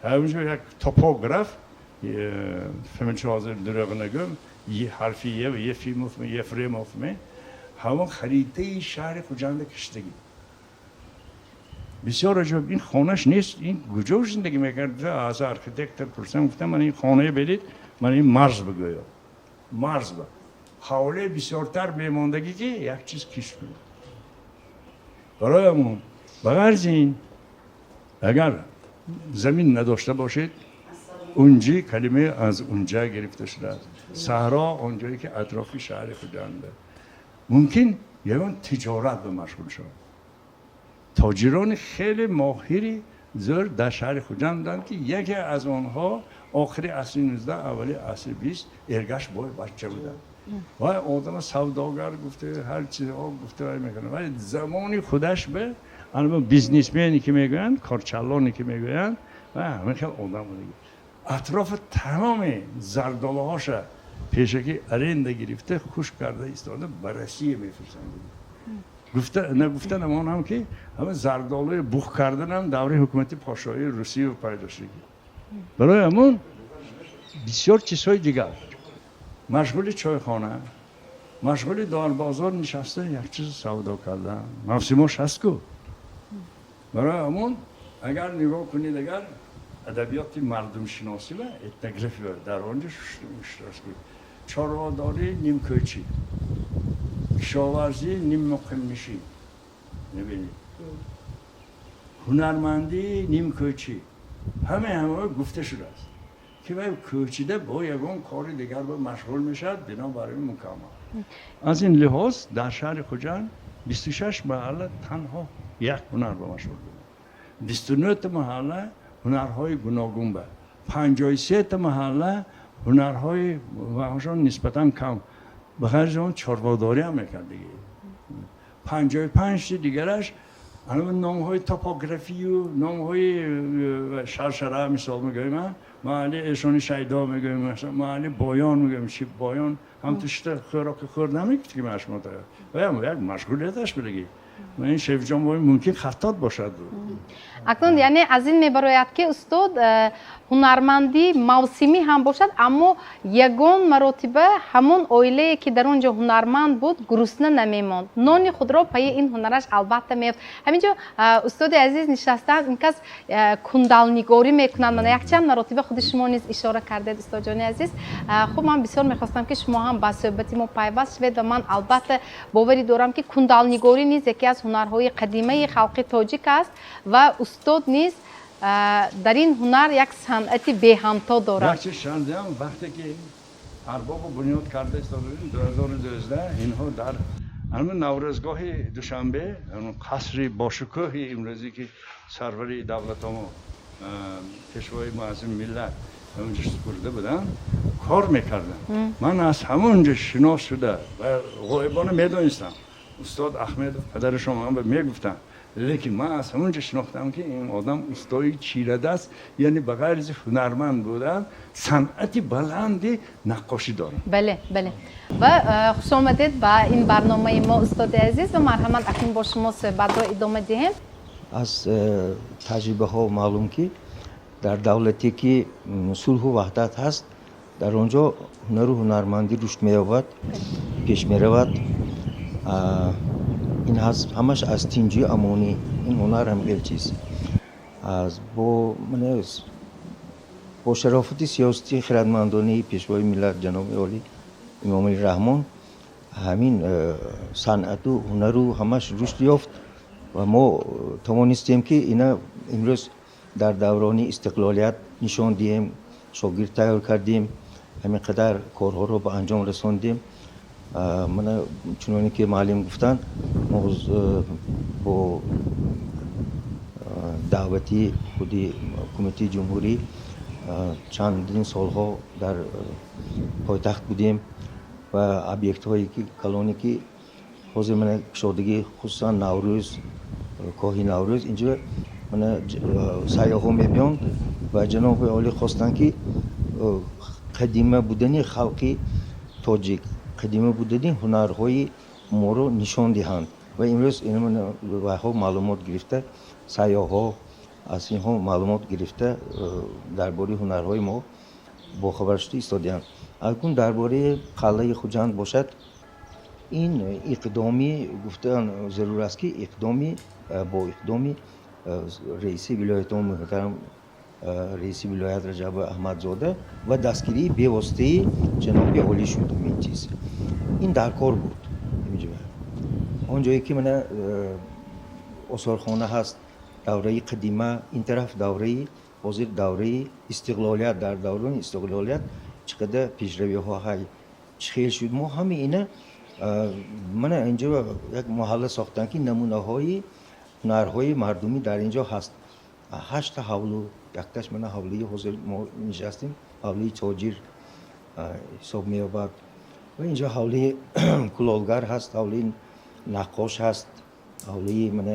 Ҳаминҷо як топограф, фамилча ҳозир дурӯғ нагӯм, ҳарфи е, Ефимов, Ефремов, ҳамон харитаи шаҳри Хуҷанда киштагӣ. Бисёр аҷоиб, ин хонаш нест, ин куҷо зиндагӣ мекард? Аз архитектор пурсам, гуфтам: ман ин хонае бедид, ман ин марз бигӯё, марз ба ҳавле бисёртар мемондагӣ, ки як чиз кишт кунад. Барои ҳамон, ба ғарзи ин, агар замин надошта бошед, унҷи калима аз унҷа гирифта шудааст. Саҳро он ҷое ки атрофи шаҳри Хуҷанда. Мумкин ягон тиҷорат ба машғул шавад. Тоҷирони хеле моҳири зӯр дар шаҳри Хуҷанд буданд, ки яке аз онҳо охири асри 19, аввали асри 20 Эргаш бой бача буданд. Вай одама савдогар гуфта, ҳар чизҳо гуфта вай мекунад. Вай замони худаш ба анама бизнесмене ки мегӯянд, корчаллоне ки мегӯянд, ва ҳамин хел одам буд. Атрофи тамоми зардолаҳоша пешакӣ аренда гирифта, хушк карда истода, ба Россия мефурӯшанд. Гуфта нагуфта намонам, ки ҳама зардолуи бух карданам давраи ҳукумати подшоҳии Русия пайдо шуд. Барои ҳамон бисёр чизҳои дигар, машғули чойхона, машғули дар бозор нишаста як чиз савдо кардан, мавсимош ҳаст ку. Барои ҳамон, агар нигоҳ кунед, агар адабиёти мардумшиносӣ ва этнография, дар он ҷо чорводорӣ нимкӯчӣ, кишоварзӣ ниммуқимнишин, мебинед, ҳунармандӣ нимкӯчӣ, ҳамаи ҳамао гуфта шудааст, ки вай кӯчида бо ягон кори дигар ба машғул мешавад. Бинобар ин мукаммал аз ин лиҳоз дар шаҳри Хуҷанд 26 маҳалла танҳо як ҳунар ба машғул буд, 29 маҳалла ҳунарҳои гуногун ба, 53 маҳалла ҳунарҳои ваҳошон нисбатан кам, ба ғайр аз он чорводорӣ ҳам мекард диге, 55 дигараш номҳои топографию номҳои шаршара. Мисол мегӯем, маҳалли Эшони Шайдо мегӯем, маҳалли Боён мегӯем. Чи Боён ҳам ту шита хӯроки хӯрд намегуфт, ки машмо як машғулияташ будагӣ. Ин Шефҷон бой мумкин хаттот бошад. Акнун, яъне аз ин мебарояд, ки устод, ҳунармандӣ мавсимӣ ҳам бошад, аммо ягон маротиба ҳамон оилае ки дар он ҷо ҳунарманд буд, гурусна намемонд, нони худро пайи ин ҳунараш албатта меёфт. Ҳамин ҷо устоди азиз нишастаанд, ин кас кундалнигорӣ мекунанд. Мана якчанд маротиба худи шумо низ ишора кардед, устодҷони азиз. Хуб, ман бисёр мехостам, ки шумо ҳам ба суҳбати мо пайваст шавед ва ман албатта боварӣ дорам, ки кундалнигорӣ низ яке аз ҳунарҳои қадимаи халқи тоҷик аст ва устод низ дар ин ҳунар як санъати беҳамто дорад. Як чиз шандиам, вақте ки Арбобу бунёд карда истода будем 2012, инҳо дар Ҳамин Наврӯзгоҳи Душанбе, қасри бошукӯҳи имрӯзӣ, ки сарвари давлатомо, Пешвои муаззами миллат ҳамонҷо супурда буданд, кор мекардам. Ман аз ҳамонҷо шинос шуда ва ғоибона медонистам, устод Ахмедов падарашон ман мегуфтанд, лекин ман аз ҳамонҷо шинохтам, ки ин одам устои чирадаст, яъне ба ғайр аз ҳунарманд будан, санъати баланди наққошӣ дорад. Бале, ва хушомадед ба ин барномаи мо, устоди азиз, ва марҳамат, акнун бо шумо суҳбатро идома диҳем. Аз таҷрибаҳо маълум, ки дар давлате, ки сулҳу ваҳдат ҳаст, дар он ҷо ҳунару ҳунармандӣ рушд меёбад, пеш меравад. Ин ҳамаш аз тинҷию амонӣ, ин ҳунар ҳам хел чиз бо шарофати сиёсати хирадмандонаи Пешвои миллат, ҷаноби олӣ Эмомалӣ Раҳмон, ҳамин санъату ҳунару ҳамаш рушд ёфт ва мо тавонистем, ки ина имрӯз дар даврони истиқлолият нишон диҳем. Шогирд тайёр кардем, ҳамин қадар корҳоро ба анҷом расондем. Мана, чуноне ки муаллим гуфтанд, мо бо даъвати худи ҳукумати ҷумҳурӣ чандин солҳо дар пойтахт будем ва объектҳое ки калоне, ки ҳозир мана кушодагӣ, хусусан Наврӯз, коҳи Наврӯз, инҷо мана сайёҳҳо мебиёнд ва ҷаноби олӣ хостанд, ки қадима будани халқи тоҷик, қадима будани ҳунарҳои моро нишон диҳанд. Ва имрӯз вайҳо маълумот гирифта, сайёҳҳо аз инҳо маълумот гирифта, дар бораи ҳунарҳои мо бохабар шуда истодаанд. Акнун дар бораи қалъаи Хуҷанд бошад, ин иқдоми, гуфтан зарур аст, ки иқдоми бо иқдоми раиси вилоятон, муҳтарам раиси вилоят Раҷаб Аҳмадзода ва дастгирии бевоситаи ҷаноби олӣ шуд. Ин чиз, ин дар кор буд. Он ҷое ки мана осорхона ҳаст, давраи қадима ин тараф, давраи ҳозир, давраи истиқлолият, дар даврони истиқлолият чӣ қадар пешравиҳо ҳай, чӣ хел шуд, мо ҳама ина мана инҷо як маҳалла сохтанд, ки намунаҳои ҳунарҳои мардумӣ дар инҷо ҳаст. Ҳашта ҳавлу, якташ мана ҳавлии ҳозир мо нишастем, ҳавлии тоҷир ҳисоб меёбад, ва инҷо ҳавлии кулолгар ҳаст, ҳавлии наққош ҳаст, ҳавлии мана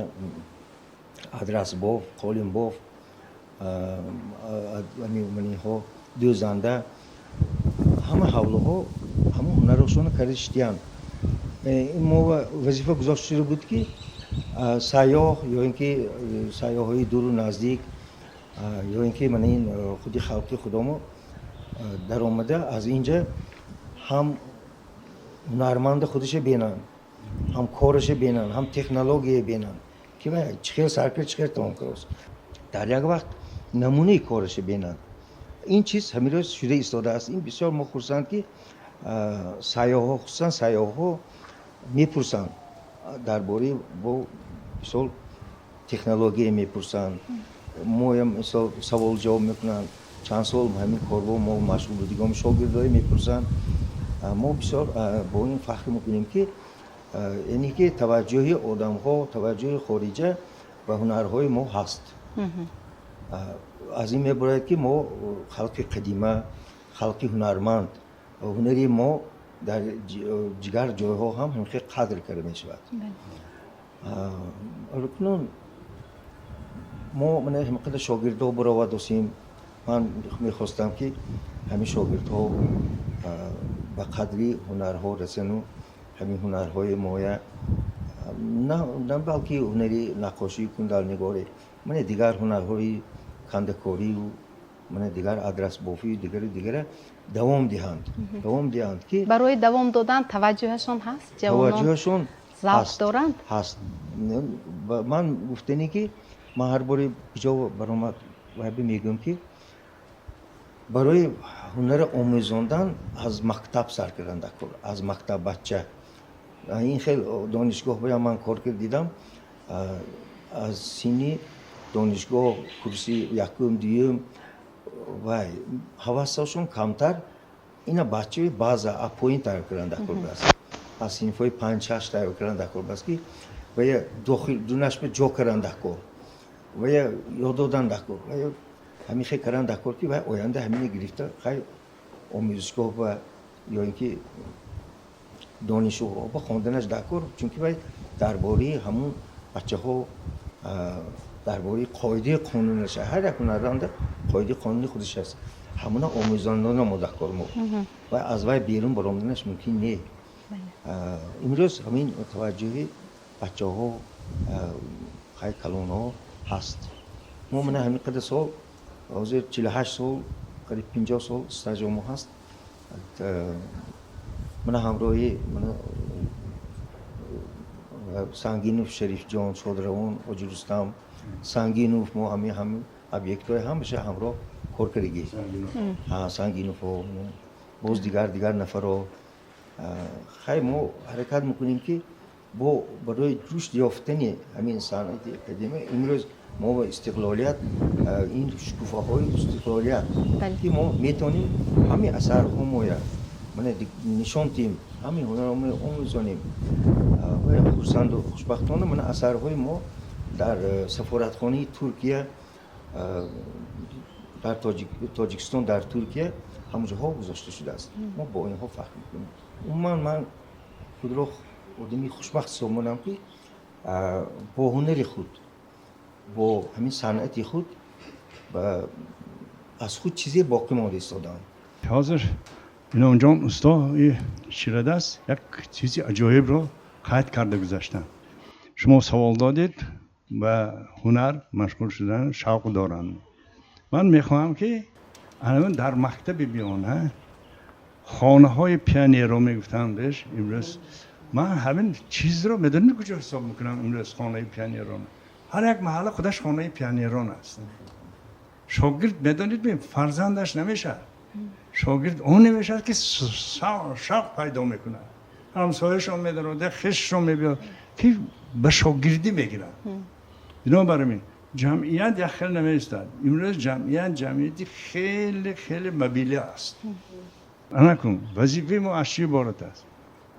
адрасбоф, қолинбоф, манинҳо, дӯзанда, ҳама ҳавлуҳо ҳама ҳунарашонро карда шидиянд. Ин мо вазифа гузошта шуда буд, ки сайёҳ ё ин ки сайёҳҳои дуру наздик, ё ин ки мана ин худи халқи худомо даромада, аз инҷа ҳам ҳунарманди худаша бинанд, ҳам кораша бинанд, ҳам технология бинанд, ки чӣ хел сар кард, чӣ хел тамом кардааст, дар як вақт намунаи кораша бинанд. Ин чиз ҳамин рӯз шуда истодааст. Ин бисёр мо хурсанд, ки сайёҳҳо, хусусан сайёҳҳо мепурсанд дар бораи, бо мисол, технология мепурсанд, моям мисол савол ҷавоб мекунанд. Чанд сол ҳамин корбо мо машғул будигом, шогирдое мепурсанд. Мо бисёр бо ин фахр мекунем, ки яъне ки таваҷҷӯҳи одамҳо, таваҷҷӯҳи хориҷа ба ҳунарҳои мо ҳаст. Аз ин мебарояд, ки мо халқи қадима, халқи ҳунарманд, ҳунари мо дар дигар ҷойҳо ҳам ҳамихел қадр карда мешавад. Акнун мо мана ҳамқадар шогирдҳо баровардосем. Ман мехостам, ки ҳамин шогирдҳо ба қадри ҳунарҳо расану ҳамин ҳунарҳои моя, на балки ҳунари наққошию кундалнигорӣ, мана дигар ҳунарҳои кандакорию, мана дигар адрасбофию, дигару дигара давом диҳанд, ки Барои давом додан таваҷҷӯҳашон ҳаст, ҷавонон? Таваҷҷӯҳашон завқ доранд? Ҳаст. Ман гуфтане, ки ман ҳар боре куҷо баромад вайбе мегӯям, ки барои ҳунара омӯзондан аз мактаб сар кардан дар кор, аз мактаб бача. Ин хел донишгоҳ боям ман кор кард, дидам, аз синни донишгоҳ, курси якум, дуюм, вай ҳавасашон камтар, ина бачаи баъза поин тар кардан дар кор аст. Аз синфҳои 5-6 тайёр кардан дар кор, бас ки вая дохил дунаш ба ҷо кардан дар кор, вая ёд додан дар кор, вая ҳамин хел кардан дар кор, ки вай оянда ҳамине гирифта, хай, омӯзишгоҳ ва ё ин ки донишгоҳ ба хонданаш дар кор, чунки вай дар бораи ҳамун бачаҳо, дар бораи қоидаи қонунаш, ҳар як ҳунарманда қоидаи қонуни худаш аст, ҳамуна омӯзондана мо дар кор мо ва аз вай берун баромаданаш мумкин не. Имрӯз ҳамин таваҷҷӯҳи бачаҳо, хай, калонҳо ҳаст. Мо мана ҳамин қадар сол, ҳозир 48 сол, қариб 50 сол стажи мо ҳаст. Мана ҳамроҳи мана Сангинов Шарифҷон, шодравон Ҳоҷи Рустам Сангинов, мо ҳамин объектҳои ҳамаша ҳамроҳ кор кардагӣ. Сангиновҳо, боз дигар нафарҳо. Хай, мо ҳаракат мекунем, ки бо барои рушд ёфтани ҳамин санъати академия имрӯз мо ба истиқлолият, ин шукуфаҳои истиқлолият, ки мо метавонем ҳамин асарҳо моя мана нишон диҳем, ҳамин ҳунарро омӯзонем. Хурсанду хушбахтона, мана асарҳои мо дар сафоратхонаи Туркия дар Тоҷикистон, дар Туркия ҳамаҷоҳо гузошта шудааст. Мо бо инҳо фахр мекунем. Умуман, ман худро одами хушбахт ҳисоб мекунам, ки бо ҳунари худ, бо ҳамин санъати худ аз худ чизе боқӣ монда истодаам. Ҳозир Иnomҷон устои чирадаст як чизи аҷоибро қайд карда гузаштанд. Шумо савол додед, ба ҳунар машғул шудан шавқ доранд. Ман мехоҳам, ки ана дар мактаби миёна хонаҳои пионерро мегуфтанд беш. Имрӯз ман ҳамин чизро, медонед, куҷо ҳисоб мекунам? Имрӯз хонаи пионерон, ҳар як маҳалла худаш хонаи пионерон аст. Шогирд, медонед, фарзандаш намешавад, шогирд он намешавад, ки шавқ пайдо мекунад. Ҳамсояшон медарояд, хешшон мебиёд, ки ба шогирдӣ мегирад. Бинобар ин ҷамъият як хел намеистад. Имрӯз ҷамъият ҷамъияти хеле хеле мобилӣ аст. Анакун вазифаи мо аз чӣ иборат аст?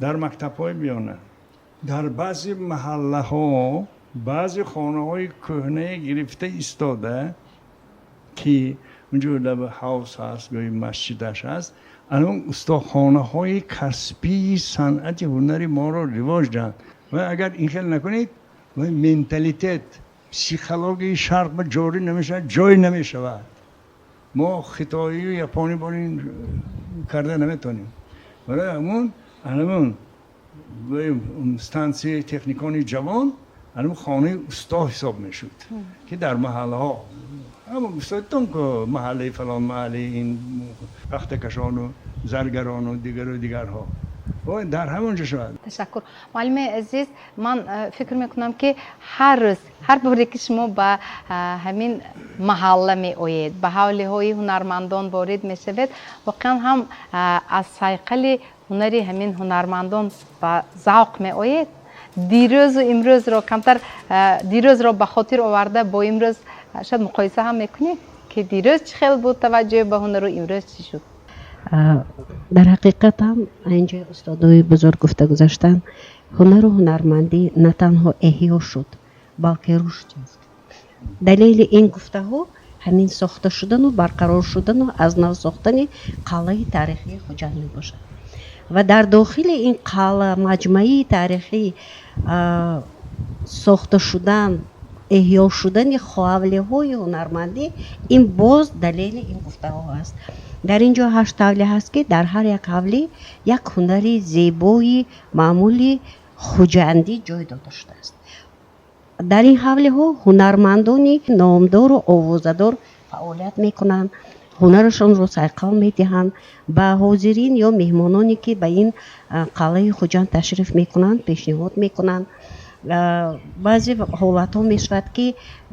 Дар мактабҳои миёна, дар баъзе маҳаллаҳо баъзе хонаҳои кӯҳнае гирифта истода, ки унҷо лаби ҳавз ҳаст, гоҳи масҷидаш ҳаст, ана устохонаҳои касбии санъати ҳунари моро ривоҷ диҳанд. Ва агар ин хел накунед, менталитет, психологияи шарқ ба ҷорӣ намешавад, ҷой намешавад. Мо хитоию японӣ борин карда наметавонем. Барои ҳамун анамун стансияи техникони ҷавон, анамун хонаи усто ҳисоб мешуд, ки дар маҳаллаҳо ҳама устодтон ку маҳаллаи фалон, маҳаллаи ин пахтакашону заргарону дигару дигарҳо дар ҳамон ҷо шавад. Ташаккур, муаллими азиз. Ман фикр мекунам, ки ҳар рӯз, ҳар боре ки шумо ба ҳамин маҳалла меоед, ба ҳавлиҳои ҳунармандон ворид мешавед, воқеан ҳам аз сайқали ҳунари ҳамин ҳунармандон ба завқ меоед. Дирӯзу имрӯзро камтар, дирӯзро ба хотир оварда, бо имрӯз шояд муқоиса ҳам мекунед, ки дирӯз чӣ хел буд таваҷҷӯҳ ба ҳунару имрӯз чӣ шуд? Дар ҳақиқат ҳам, инҷо устодои бузург гуфта гузаштанд, ҳунару ҳунармандӣ на танҳо эҳё шуд, балки рушд ёфт. Далели ин гуфтаҳо ҳамин сохта шудану барқарор шудану аз нав сохтани қалъаи таърихии Хуҷанд мебошад. Ва дар дохили ин қалъа, маҷмӯаи таърихӣ, сохта шудан, эҳё шудани ҳавлиҳои ҳунармандӣ, ин боз далели ин гуфтаҳо аст. Дар ин ҷо ҳашт ҳавлӣ ҳаст, ки дар ҳар як ҳавлӣ як ҳунари зебои маъмули хуҷандӣ ҷой дода шудааст. Дар ин ҳавлиҳо ҳунармандони номдору овозадор фаъолият мекунанд, ҳунарашонро сайқал медиҳанд, ба ҳозирин ё меҳмононе, ки ба ин қалъаи Хуҷанд ташриф мекунанд, пешниҳод мекунанд. Баъзе ҳолатҳо мешавад, ки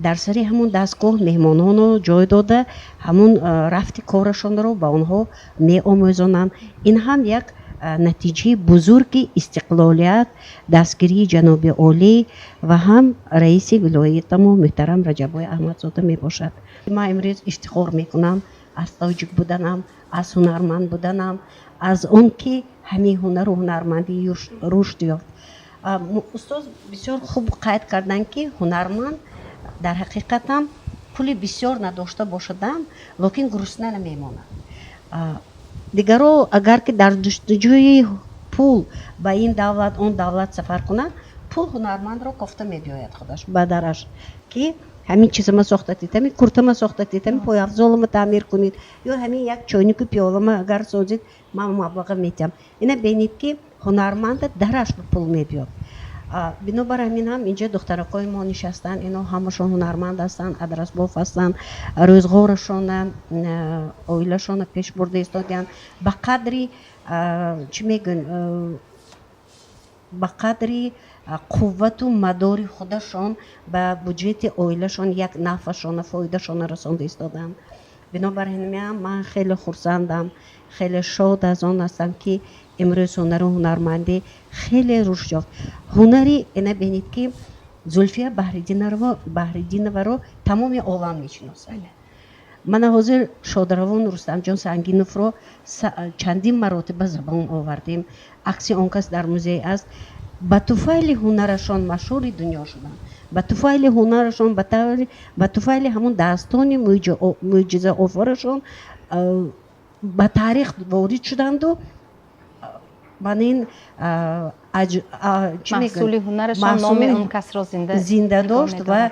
дар сари ҳамун дастгоҳ меҳмононро ҷой дода, ҳамун рафти корашонро ба онҳо меомӯзонанд. Ин ҳам як натиҷаи бузурги истиқлолият, дастгирии ҷаноби олӣ ва ҳам раиси вилоятамо муҳтарам Раҷаббой Аҳмадзода мебошад. Ман имрӯз ифтихор мекунам аз тоҷик буданам, аз ҳунарманд буданам. Аз он ки ҳамин ҳунару ҳунармандӣ рушд ёфт. Устоз бисёр хуб қайд карданд, ки ҳунарманд дар ҳақиқатам пули бисёр надошта бошадам, лекин гурусна намемонад. Дигаро агар ки дар ҷустуҷӯи пул ба ин давлат, он давлат сафар кунанд, пул ҳунармандро кофта мебиёяд худаш ба дараш, ки ҳамин чизама сохта тид, ҳамин куртама сохта тид, ҳамин пойафзолама таъмир кунед ё ҳамин як чойнику пиёлама агар созед, ман маблаға метиҳам. Ина бинед, ки ҳунарманда дараш ба пул мебиёд. Бинобар ҳамин ҳам инҷа духтаракҳои мо нишастанд, ино ҳамашон ҳунарманд ҳастанд, адрасбоф ҳастанд, рӯзғорашона, оилашона пеш бурда истодианд ба қадри, чӣ мегӯн, ба қадри қуввату мадори худашон ба буҷети оилашон як нафашона, фоидашона расонда истодаанд. Бинобар ҳамин ман хеле хурсандам, хеле шод аз он ҳастам, ки имрӯз ҳунару ҳунармандӣ хеле рушд ёфт. Ҳунари ина бинед, ки Зулфия Баҳриддиноваро тамоми олам мешиносад. Мана ҳозир шодравон Рустамҷон Сангиновро чандин маротиба забон овардем, акси он кас дар музей аст. Ба туфайли ҳунарашон машҳури дунё шуданд, ба туфайли ҳунарашон, ба туфайли ҳамон дастони мӯъҷизаофарашон ба таърих ворид шуданду ман ин маҳсули ҳунарашон номи он касро зинда дошт ва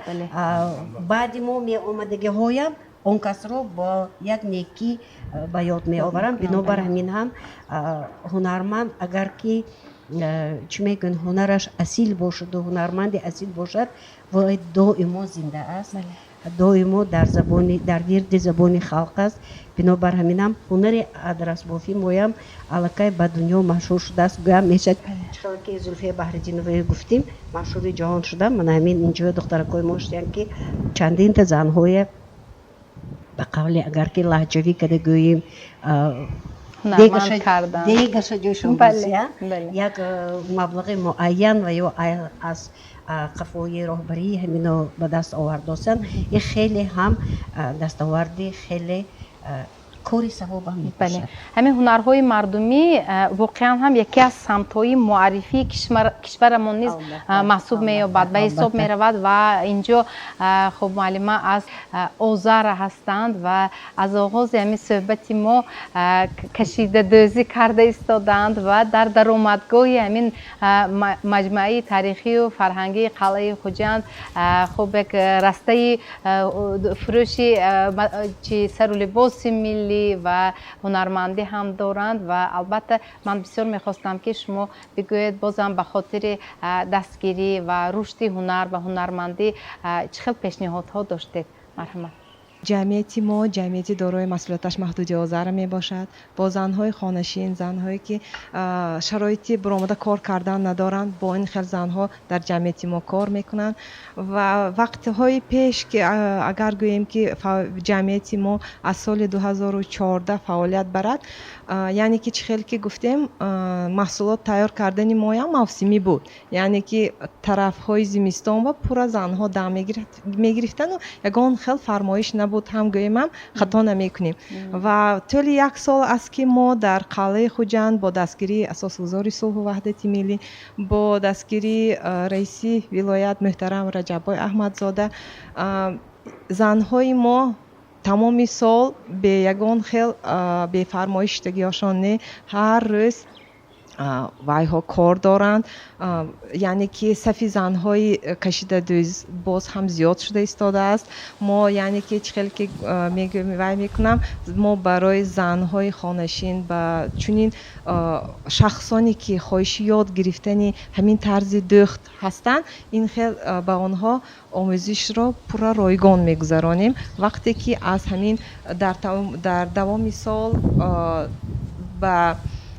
баъди мо меомадагиҳоям он касро бо як некӣ ба ёд меоварам. Бинобар ҳамин ҳам ҳунарманд агар ки, чӣ мегӯянд, ҳунараш асил бошаду ҳунарманди асил бошад, вой доимо зинда аст, доимо дар забони, дар вирди забони халқ аст. Бинобар ҳаминам ҳунари адрасбофӣ моям аллакай ба дунё машҳур шудааст, гӯям мешавад. Чӣ ки Зулфия Баҳриддинова гуфтем, машҳури ҷаҳон шуда. Мана ҳамин инҷо духтаракҳои мо шудиянд, ки чандинта занҳое, ба қавле агар ки лаҳҷавӣ када гӯем, дегаша ҷойшон, як маблағи муайян ва ё аз қафои роҳбарии ҳамино ба даст овардосанд. Ин хеле ҳам дастоварди хеле кори савобам мебошад. Ҳамин ҳунарҳои мардумӣ воқеан ҳам яке аз самтҳои муаррифии кишварамон низ маҳсуб меёбад, ба ҳисоб меравад. Ва инҷо хуб муаллима аз Озара ҳастанд ва аз оғози ҳамин суҳбати мо кашидадӯзӣ карда истодаанд ва дар даромадгоҳи ҳамин маҷмӯаи таърихию фарҳангии қалъаи Хуҷанд хуб як растаи фурӯши чи сару либоси миллӣ ва ҳунармандӣ ҳам доранд. Ва албатта ман бисёр мехостам, ки шумо бигӯед, бозам ба хотири дастгирӣ ва рушди ҳунар ва ҳунармандӣ чӣ хел пешниҳодҳо доштед. Марҳамат. Ҷамъияти мо ҷамъияти дорои масъулияташ маҳдуди Озара мебошад. Бо занҳои хонашин, занҳое ки шароити баромада кор кардан надоранд, бо ин хел занҳо дар ҷамъияти мо кор мекунанд. Ва вақтҳои пеш ки агар гӯем, ки ҷамъияти мо аз соли 2014 фаъолият барад, яъне ки чӣ хел ки гуфтем, маҳсулот тайёр кардани моям мавсимӣ буд, яъне ки тарафҳои зимистон ва пурра занҳо дам мегирифтану ягон хел фармоиш набуд ҳам гӯемам, хато намекунем. Ва тӯли як сол аст, ки мо дар қалъаи Хуҷанд бо дастгирии асосгузори сулҳу ваҳдати миллӣ, бо дастгирии раиси вилоят муҳтарам Раҷаббой Аҳмадзода, занҳои мо тамоми сол бе ягон хел бефармоишшудагиҳошон не, ҳар рӯз вайҳо кор доранд. Яъне ки сафи занҳои кашидадӯз боз ҳам зиёд шуда истодааст. Мо, яъне ки чӣ хел ки вай мекунам, мо барои занҳои хонашин, ба чунин шахсоне ки хоҳиши ёд гирифтани ҳамин тарзи дӯхт ҳастанд, ин хел ба онҳо омӯзишро пурра ройгон мегузаронем. Вақте ки аз ҳамин дар давоми сол ба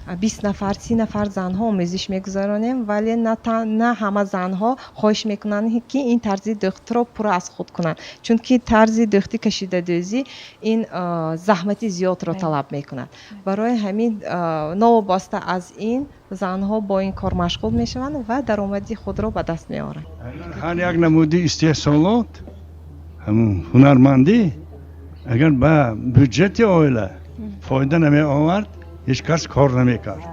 20 нафар, 30 нафар занҳо омӯзиш мегузаронем, вале на ҳама занҳо хоҳиш мекунанд, ки ин тарзи дӯхтро пурра аз худ кунанд, чунки тарзи дӯхти кашидадӯзӣ ин заҳмати зиёдро талаб мекунад. Барои ҳамин, новобаста аз ин, занҳо бо ин кор машғул мешаванд ва даромади худро ба даст меоранд. Ҳар як намуди истеҳсолот, ҳамун ҳунармандӣ агар ба бюҷети оила фоида намеовард. Ҳеҷ кас кор намекард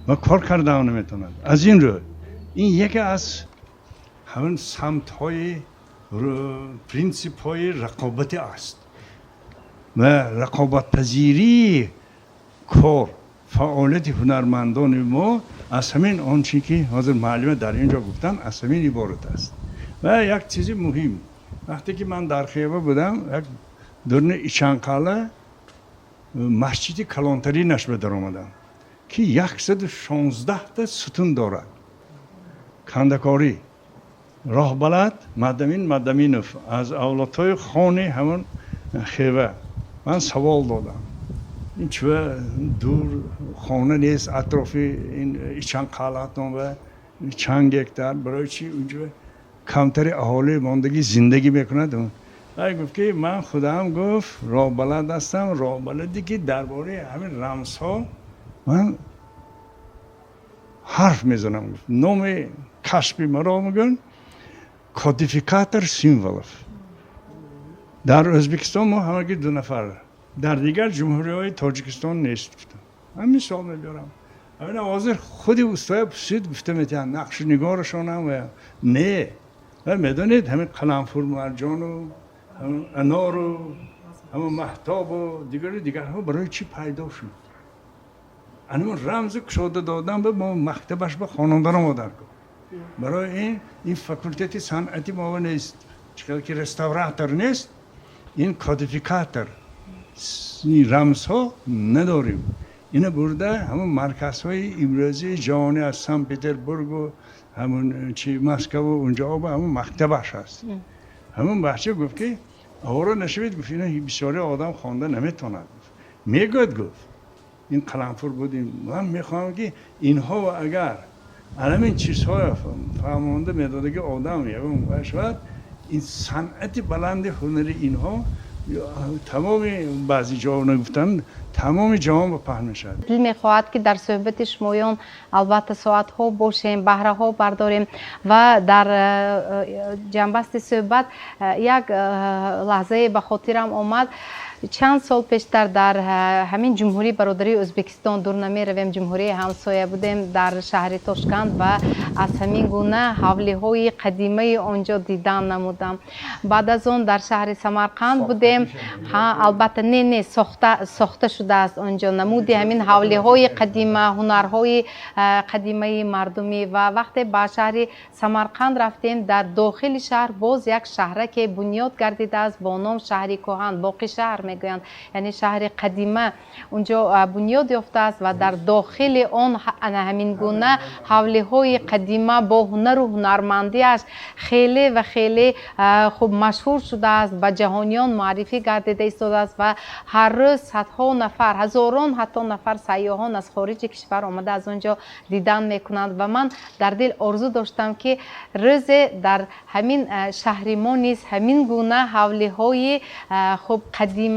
ва кор кардаам наметавонад. Аз ин рӯ ин яке аз ҳамин самтҳои, принсипҳои рақобатӣ аст ва рақобатпазирии кор, фаъолияти ҳунармандони мо аз ҳамин он чи ки ҳозир муаллима дар ин ҷо гуфтанд, аз ҳамин иборат аст. Ва як чизи муҳим: вақте ки ман дар Хева будам, як дурни Ичанқала, масҷиди калонтаринаш ба даромадам, ки 116-та сутун дорад, кандакорӣ. Роҳбалад Мадамин Мадаминов аз авлодҳои хони ҳамон Хева, ман савол додам: ин чива дур хона нест атрофи ин Ичанқалаатон ва чанд гектар, барои чи унҷо камтари аҳолӣ мондагӣ зиндагӣ мекунад? Вай гуфт, ки ман худам, гуфт, роҳбалад ҳастам, роҳбаладе ки дар бораи ҳамин рамзҳо ман ҳарф мезанам. Гуфт, номи касби маро мегӯянд кодификатор символов. Дар Ӯзбекистон мо ҳамагӣ ду нафар, дар дигар ҷумҳуриҳои Тоҷикистон нест, гуфтам. Ман мисол мебиёрам. Ҳамина ҳозир худи устоя пурсид, гуфта метиҳанд, нақшнигорашонам ва не. Ва медонед, ҳамин қаламфур, марҷону ҳамин анору ҳамин маҳтобу дигару дигарҳо барои чӣ пайдо шуд? Анамун рамзи кушода додан ба мо мактабаш ба хонандаро мо дар кун. Барои ин факултети санъати мо нест, чӣ ки реставратор нест, ин кодификатор рамзҳо надорем. Ина бурда ҳамун марказҳои имрӯзии ҷаҳонӣ, аз Санкт Петербургу ҳамун чи Москаву унҷо ба ҳамун мактабаш ҳаст. Ҳамун бача гуфт, ки овора нашавед, гуфт, ина бисёри одам хонда наметавонад, мегӯяд, гуфт, ин қаламфур буд. Ман мехоҳам, ки инҳо агар ҳамин чизҳоро фаҳмонда медодаги одам ягон шавад, ин санъати баланди ҳунари инҳо тамоми, баъзе ҷо нагуфтанд, тамоми ҷаҳон ба паҳн мешавад. Дил мехоҳад, ки дар суҳбати шумоён албатта соатҳо бошем, баҳраҳо бардорем. Ва дар ҷанбасти суҳбат як лаҳзае ба хотирам омад. Чанд сол пештар дар ҳамин ҷумҳурии бародарии Ӯзбекистон, дур намеравем, ҷумҳурии ҳамсоя, будем дар шаҳри Тошканд ва аз ҳамин гуна ҳавлиҳои қадимаи он ҷо дидан намудам. Баъд аз он дар шаҳри Самарқанд будем. Албатта, не, сохта шудааст он ҷо намуди ҳамин ҳавлиҳои қадима, ҳунарҳои қадимаи мардумӣ. Ва вақте ба шаҳри Самарқанд рафтем, дар дохили шаҳр боз як шаҳраке бунёд гардидааст бо ном шаҳри кӯҳан, боқи шаҳр мегӯянд, яъне шаҳри қадима унҷо бунёд ёфтааст ва дар дохили он ана ҳамин гуна ҳавлиҳои қадима бо ҳунару ҳунармандиаш хеле ва хеле хуб машҳур шудааст, ба ҷаҳониён муаррифӣ гардида истодааст ва ҳар рӯз садҳо нафар, ҳазорон ҳатто нафар сайёҳон аз хориҷи кишвар омада аз он ҷо дидан мекунанд. Ва ман дар дил орзу доштам, ки рӯзе дар ҳамин шаҳри мо низ ҳамин гуна ҳавлиҳои хуб қадима,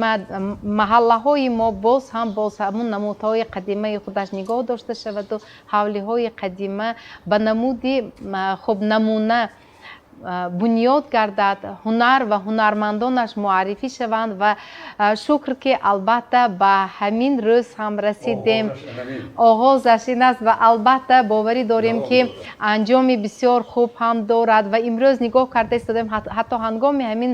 маҳаллаҳои мо боз ҳам боз ҳамун намудҳои қадимаи худаш нигоҳ дошта шаваду ҳавлиҳои қадима ба намуди хуб намуна бунёд гардад, ҳунар ва ҳунармандонаш муаррифӣ шаванд. Ва шукр, ки албатта ба ҳамин рӯз ҳам расидем, оғозаш ин аст ва албатта боварӣ дорем, ки анҷоми бисёр хуб ҳам дорад. Ва имрӯз нигоҳ карда истодем, ҳатто ҳангоми ҳамин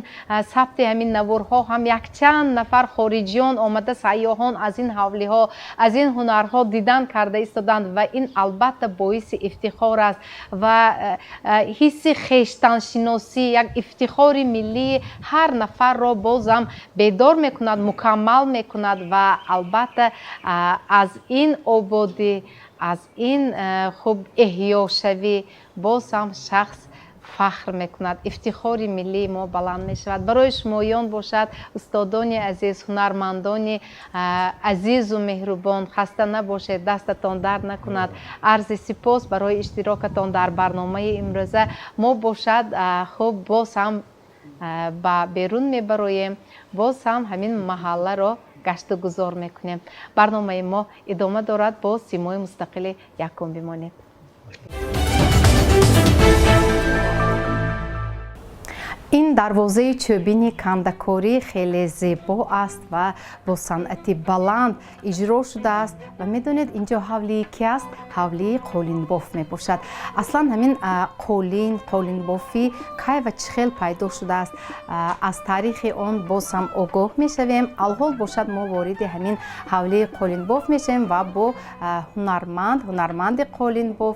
сабти ҳамин наворҳо ҳам якчанд нафар хориҷиён омада, сайёҳон аз ин ҳавлиҳо, аз ин ҳунарҳо дидан карда истоданд ва ин албатта боиси ифтихор аст ва ҳисси хештаншиносӣ, як ифтихори миллии ҳар нафарро бозам бедор мекунад, мукаммал мекунад. Ва албатта аз ин ободӣ, аз ин хуб эҳёшавӣ боз ҳам шахс фахр мекунад, ифтихори миллии мо баланд мешавад. Барои шумоён бошад, устодони азиз, ҳунармандони азизу меҳрубон, хаста набошед, дастатон дард накунад. Арзи сипос барои иштирокатон дар барномаи имрӯза. Мо бошад, хуб, боз ҳам ба берун мебароем, боз ҳам ҳамин маҳалларо гашту гузор мекунем. Барномаи мо идома дорад, бо Симои мустақили якум бимонед. Ин дарвозаи чӯбини кандакорӣ хеле зебо аст ва бо санъати баланд иҷро шудааст. Ва медонед, ин ҷо ҳавлии ки аст? Ҳавлии қолинбоф мебошад. Аслан ҳамин қолин, қолинбофӣ кай ва чӣ хел пайдо шудааст, аз таърихи он боз ҳам огоҳ мешавем. Алҳол бошад, мо вориди ҳамин ҳавлии қолинбоф мешавем ва бо ҳунарманд, ҳунарманди қолинбоф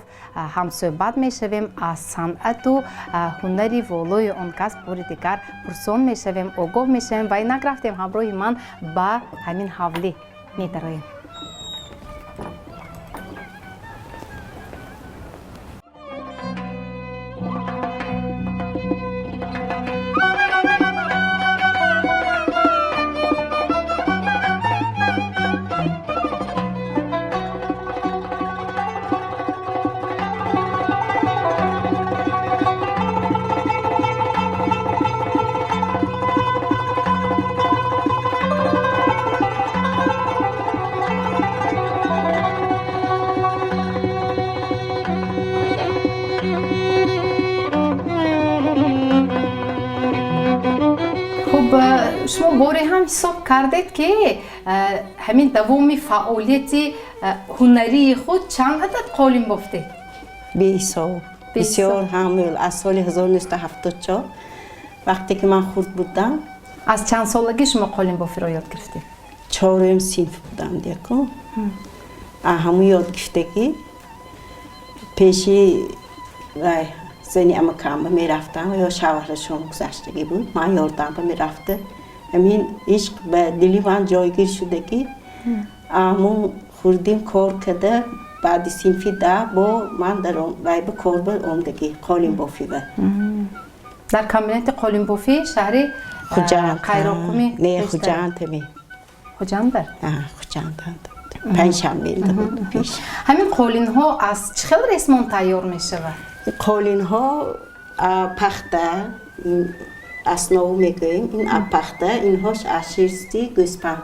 ҳамсӯҳбат мешавем. Аз санъату ҳунари волои он кас бори дигар пурсон мешавем, огоҳ мешавем. Ва инак рафтем, ҳамроҳи ман ба ҳамин ҳавлӣ медароем. Хуб, шумо боре ҳам ҳисоб кардед, ки ҳамин давоми фаъолияти ҳунарии худ чанд адад қолин бофтед? Беҳисоб, бисёр. Ҳамил аз соли 1974, вақте ки ман хурд будам. Аз чанд солагӣ шумо қолинбофиро ёд гирифтед? Чорум синф будам деку, ҳамун ёд гирифтагӣ. Пеши вай зани амакамба мерафтам ё шавҳарашон гузаштагӣ буд, ман ёрдамба мерафта. Ҳамин ишқ ба дили ман ҷойгир шуда, ки ҳамун хурдим кор карда. Баъди синфи 10 бо ман дар вай ба кор ба омдагӣ, қолинбофива. Дар комбинати қолинбофии шаҳри Хуҷанд. Қайроқуми? Не, Хуҷанд ами. Хуҷанда. Хуҷанд, Панҷшанбеда буд пеш. Ҳамин қолинҳо аз чӣ хел ресмон тайёр мешавад? Қолинҳо пахта основу мегӯем, ин пахта, инҳош аз шерсти гӯспанд.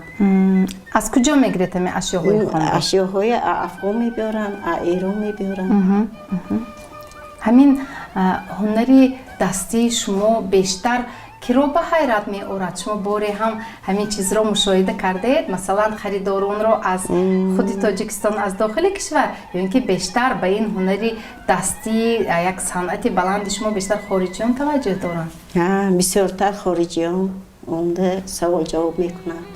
Аз куҷо мегиред ҳамин ашёҳои хона? Ашёҳои Афғон мебиёранд, Эрон мебиёранд. Ҳамин ҳунари дастии шумо бештар киро ба ҳайрат меорад? Шумо боре ҳам ҳамин чизро мушоҳида кардаед, масалан, харидоронро аз худи Тоҷикистон, аз дохили кишвар, ё ин ки бештар ба ин ҳунари дастии, як санъати баланди шумо бештар хориҷиён таваҷҷӯҳ доранд? Бисёртар хориҷиён омда савол ҷавоб мекунанд,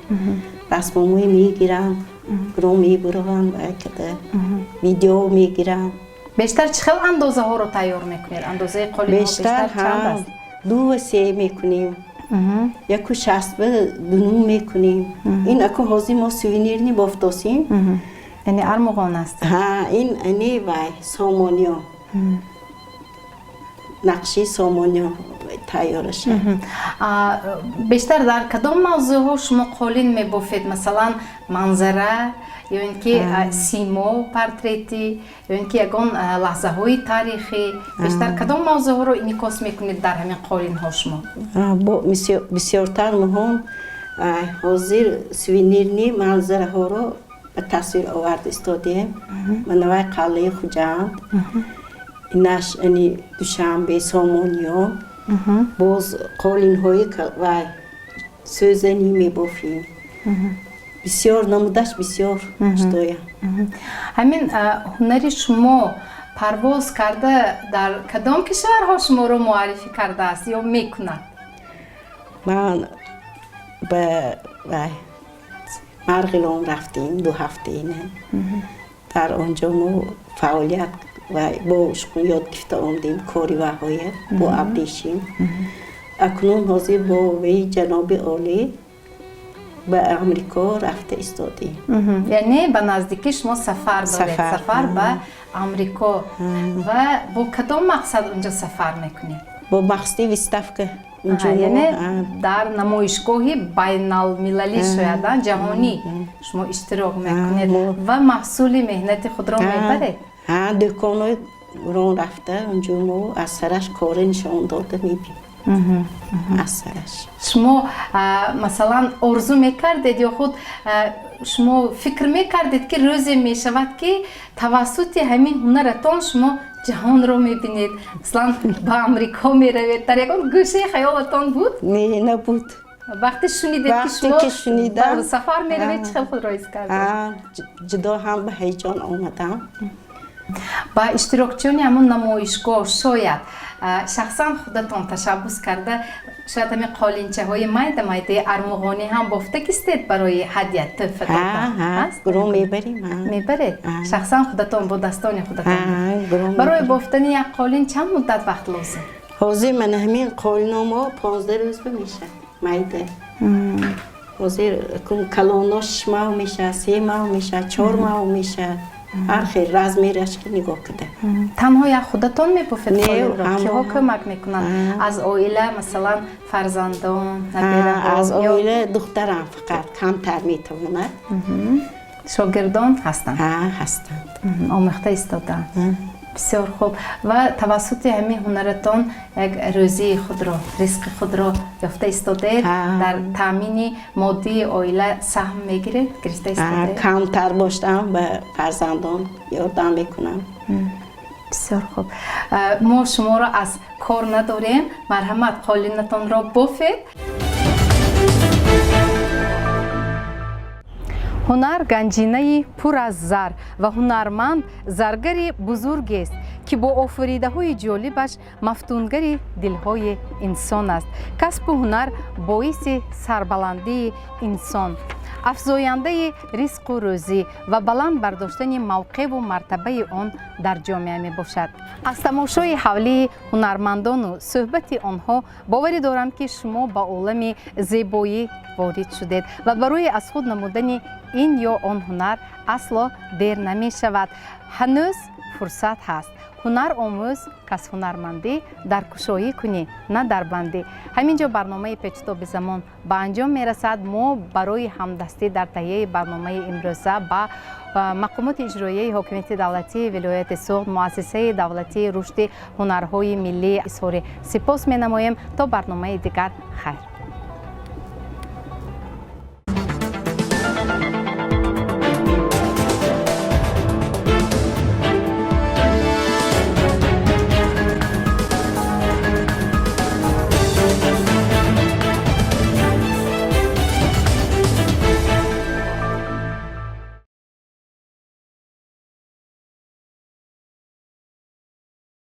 расмомӯи мегиранд, гурӯҳ мебураванд, када видео мегиранд. Бештар чӣ хел андозаҳоро тайёр мекунед? Андозаи қолинҳо бештар чанд аст? 2 ва 3 мекунем, 1.60 ба дунум мекунем. Ин аку ҳозир мо сувенирный бофтосем. Яъне армуғон аст? Ҳа, ин ани вай Сомониён, нақши Сомониён тайёраша. Бештар дар кадом мавзӯъҳо шумо қолин мебофед? Масалан, манзара ё ин ки симо, портретӣ, ё ин ки ягон лаҳзаҳои таърихӣ? Бештар кадом мавзӯъҳоро инъикос мекунед дар ҳамин қолинҳо шумо? Бисёртар муҳим ҳозир сувенирный манзараҳоро ба тасвир оварда истодем. Манавай қалъаи Хуҷанд, инаш ани Душанбе, Сомониён. Боз қолинҳои вай сӯзанӣ мебофем, бисёр намудаш, бисёр чизоя. Ҳамин ҳунари шумо парвоз карда дар кадом кишварҳо шуморо муаррифӣ кардааст ё мекунад? Ман ба вай Марғилон рафтем 2 ҳафтаина. Дар он ҷо мо фаъолият вай бо шуқун ёд гирифта омдем, кори ваҳоя бо абрешим. Акнун ҳозир бо ваи ҷаноби олӣ ба Амрико рафта истодем. Яъне ба наздикӣ шумо сафар доред, сафар ба Амрико. Ва бо кадом мақсад унҷо сафар мекунед? Бо мақсади выставка. Яъне дар намоишгоҳи байналмилалӣ, шояд ҷаҳонӣ, шумо иштирок мекунед ва маҳсули меҳнати худро мебаред? Дӯконҳои рон рафта, унҷо мо аз сараш кори нишон дода мебинем, аз сараш. Шумо, масалан, орзу мекардед ё худ шумо фикр мекардед, ки рӯзе мешавад, ки тавассути ҳамин ҳунаратон шумо Ҷаҳонро мебинед, масалан, ба Амрико меравед, дар ягон гӯшаи хаёлатон буд? Не, набуд. Вақте шунидед, ки Вақте шумо ки шунидам, ба сафар меравед, чӣ хел худро ҳис кардед? Ҷудо ҳам ба ҳаяҷон омадам. Ба иштирокчиёни ҳамон намоишгоҳ шояд шахсан худатон ташаббус карда, шояд ҳамин қолинчаҳои майда майдаи армуғонӣ ҳам бофта гистед барои ҳадя, тӯҳфа додан? Гурӯҳ мебарем. Мебаред шахсан худатон, бо дастони худатон? Гурӯҳ. Барои бофтани як қолин чанд муддат вақт лозим? Ҳозир мана ҳамин қолиномо 15 рӯз ба мешавад, майда. Ҳозир калоно 6 моҳ мешавад, 3 моҳ мешавад, 4 моҳ мешавад, ҳар хел размераш ки нигоҳ куда. Танҳо як худатон мебофед Не, қолинро? ҳамроҳ. Киҳо кӯмак мекунанд аз оила, масалан, фарзандон, набираҳо? Аз оила духтарам фақат камтар метавонад. Шогирдон ҳастанд? Ҳастанд. Омӯхта истодаанд, бисёр хуб. Ва тавассути ҳамин ҳунаратон як рӯзии худро, ризқи худро ёфта истодаед, дар таъмини моддии оила саҳм мегиред, гирифта истодаед? Камтар боштам, ба фарзандон ёрдам мекунам. Бисёр хуб. Мо шуморо аз кор надорем, марҳамат, қолинатонро бофед. Ҳунар ганҷинаи пур аз зар ва ҳунарманд заргари бузургест, ки бо офаридаҳои ҷолибаш мафтунгари дилҳои инсон аст. Касбу ҳунар боиси сарбаландии инсон, афзояндаи ризқу рӯзӣ ва баланд бардоштани мавқеъву мартабаи он дар ҷомеа мебошад. Аз тамошои ҳавлии ҳунармандону суҳбати онҳо боварӣ дорам, ки шумо ба олами зебоӣ ворид шудед ва барои аз худ намудани ин ё он ҳунар асло дер намешавад, ҳанӯз фурсат ҳаст. Ҳунар омӯз, кас ҳунармандӣ дар кушоӣ кунӣ, на дар бандӣ. Ҳамин ҷо барномаи Печутоби замон ба анҷом мерасад. Мо барои ҳамдастӣ дар таҳияи барномаи имрӯза ба мақомоти иҷроияи ҳокимияти давлатии вилояти Суғд, муассисаи давлатии рушди ҳунарҳои миллӣ изҳори сипос менамоем. То барномаи дигар, хайр.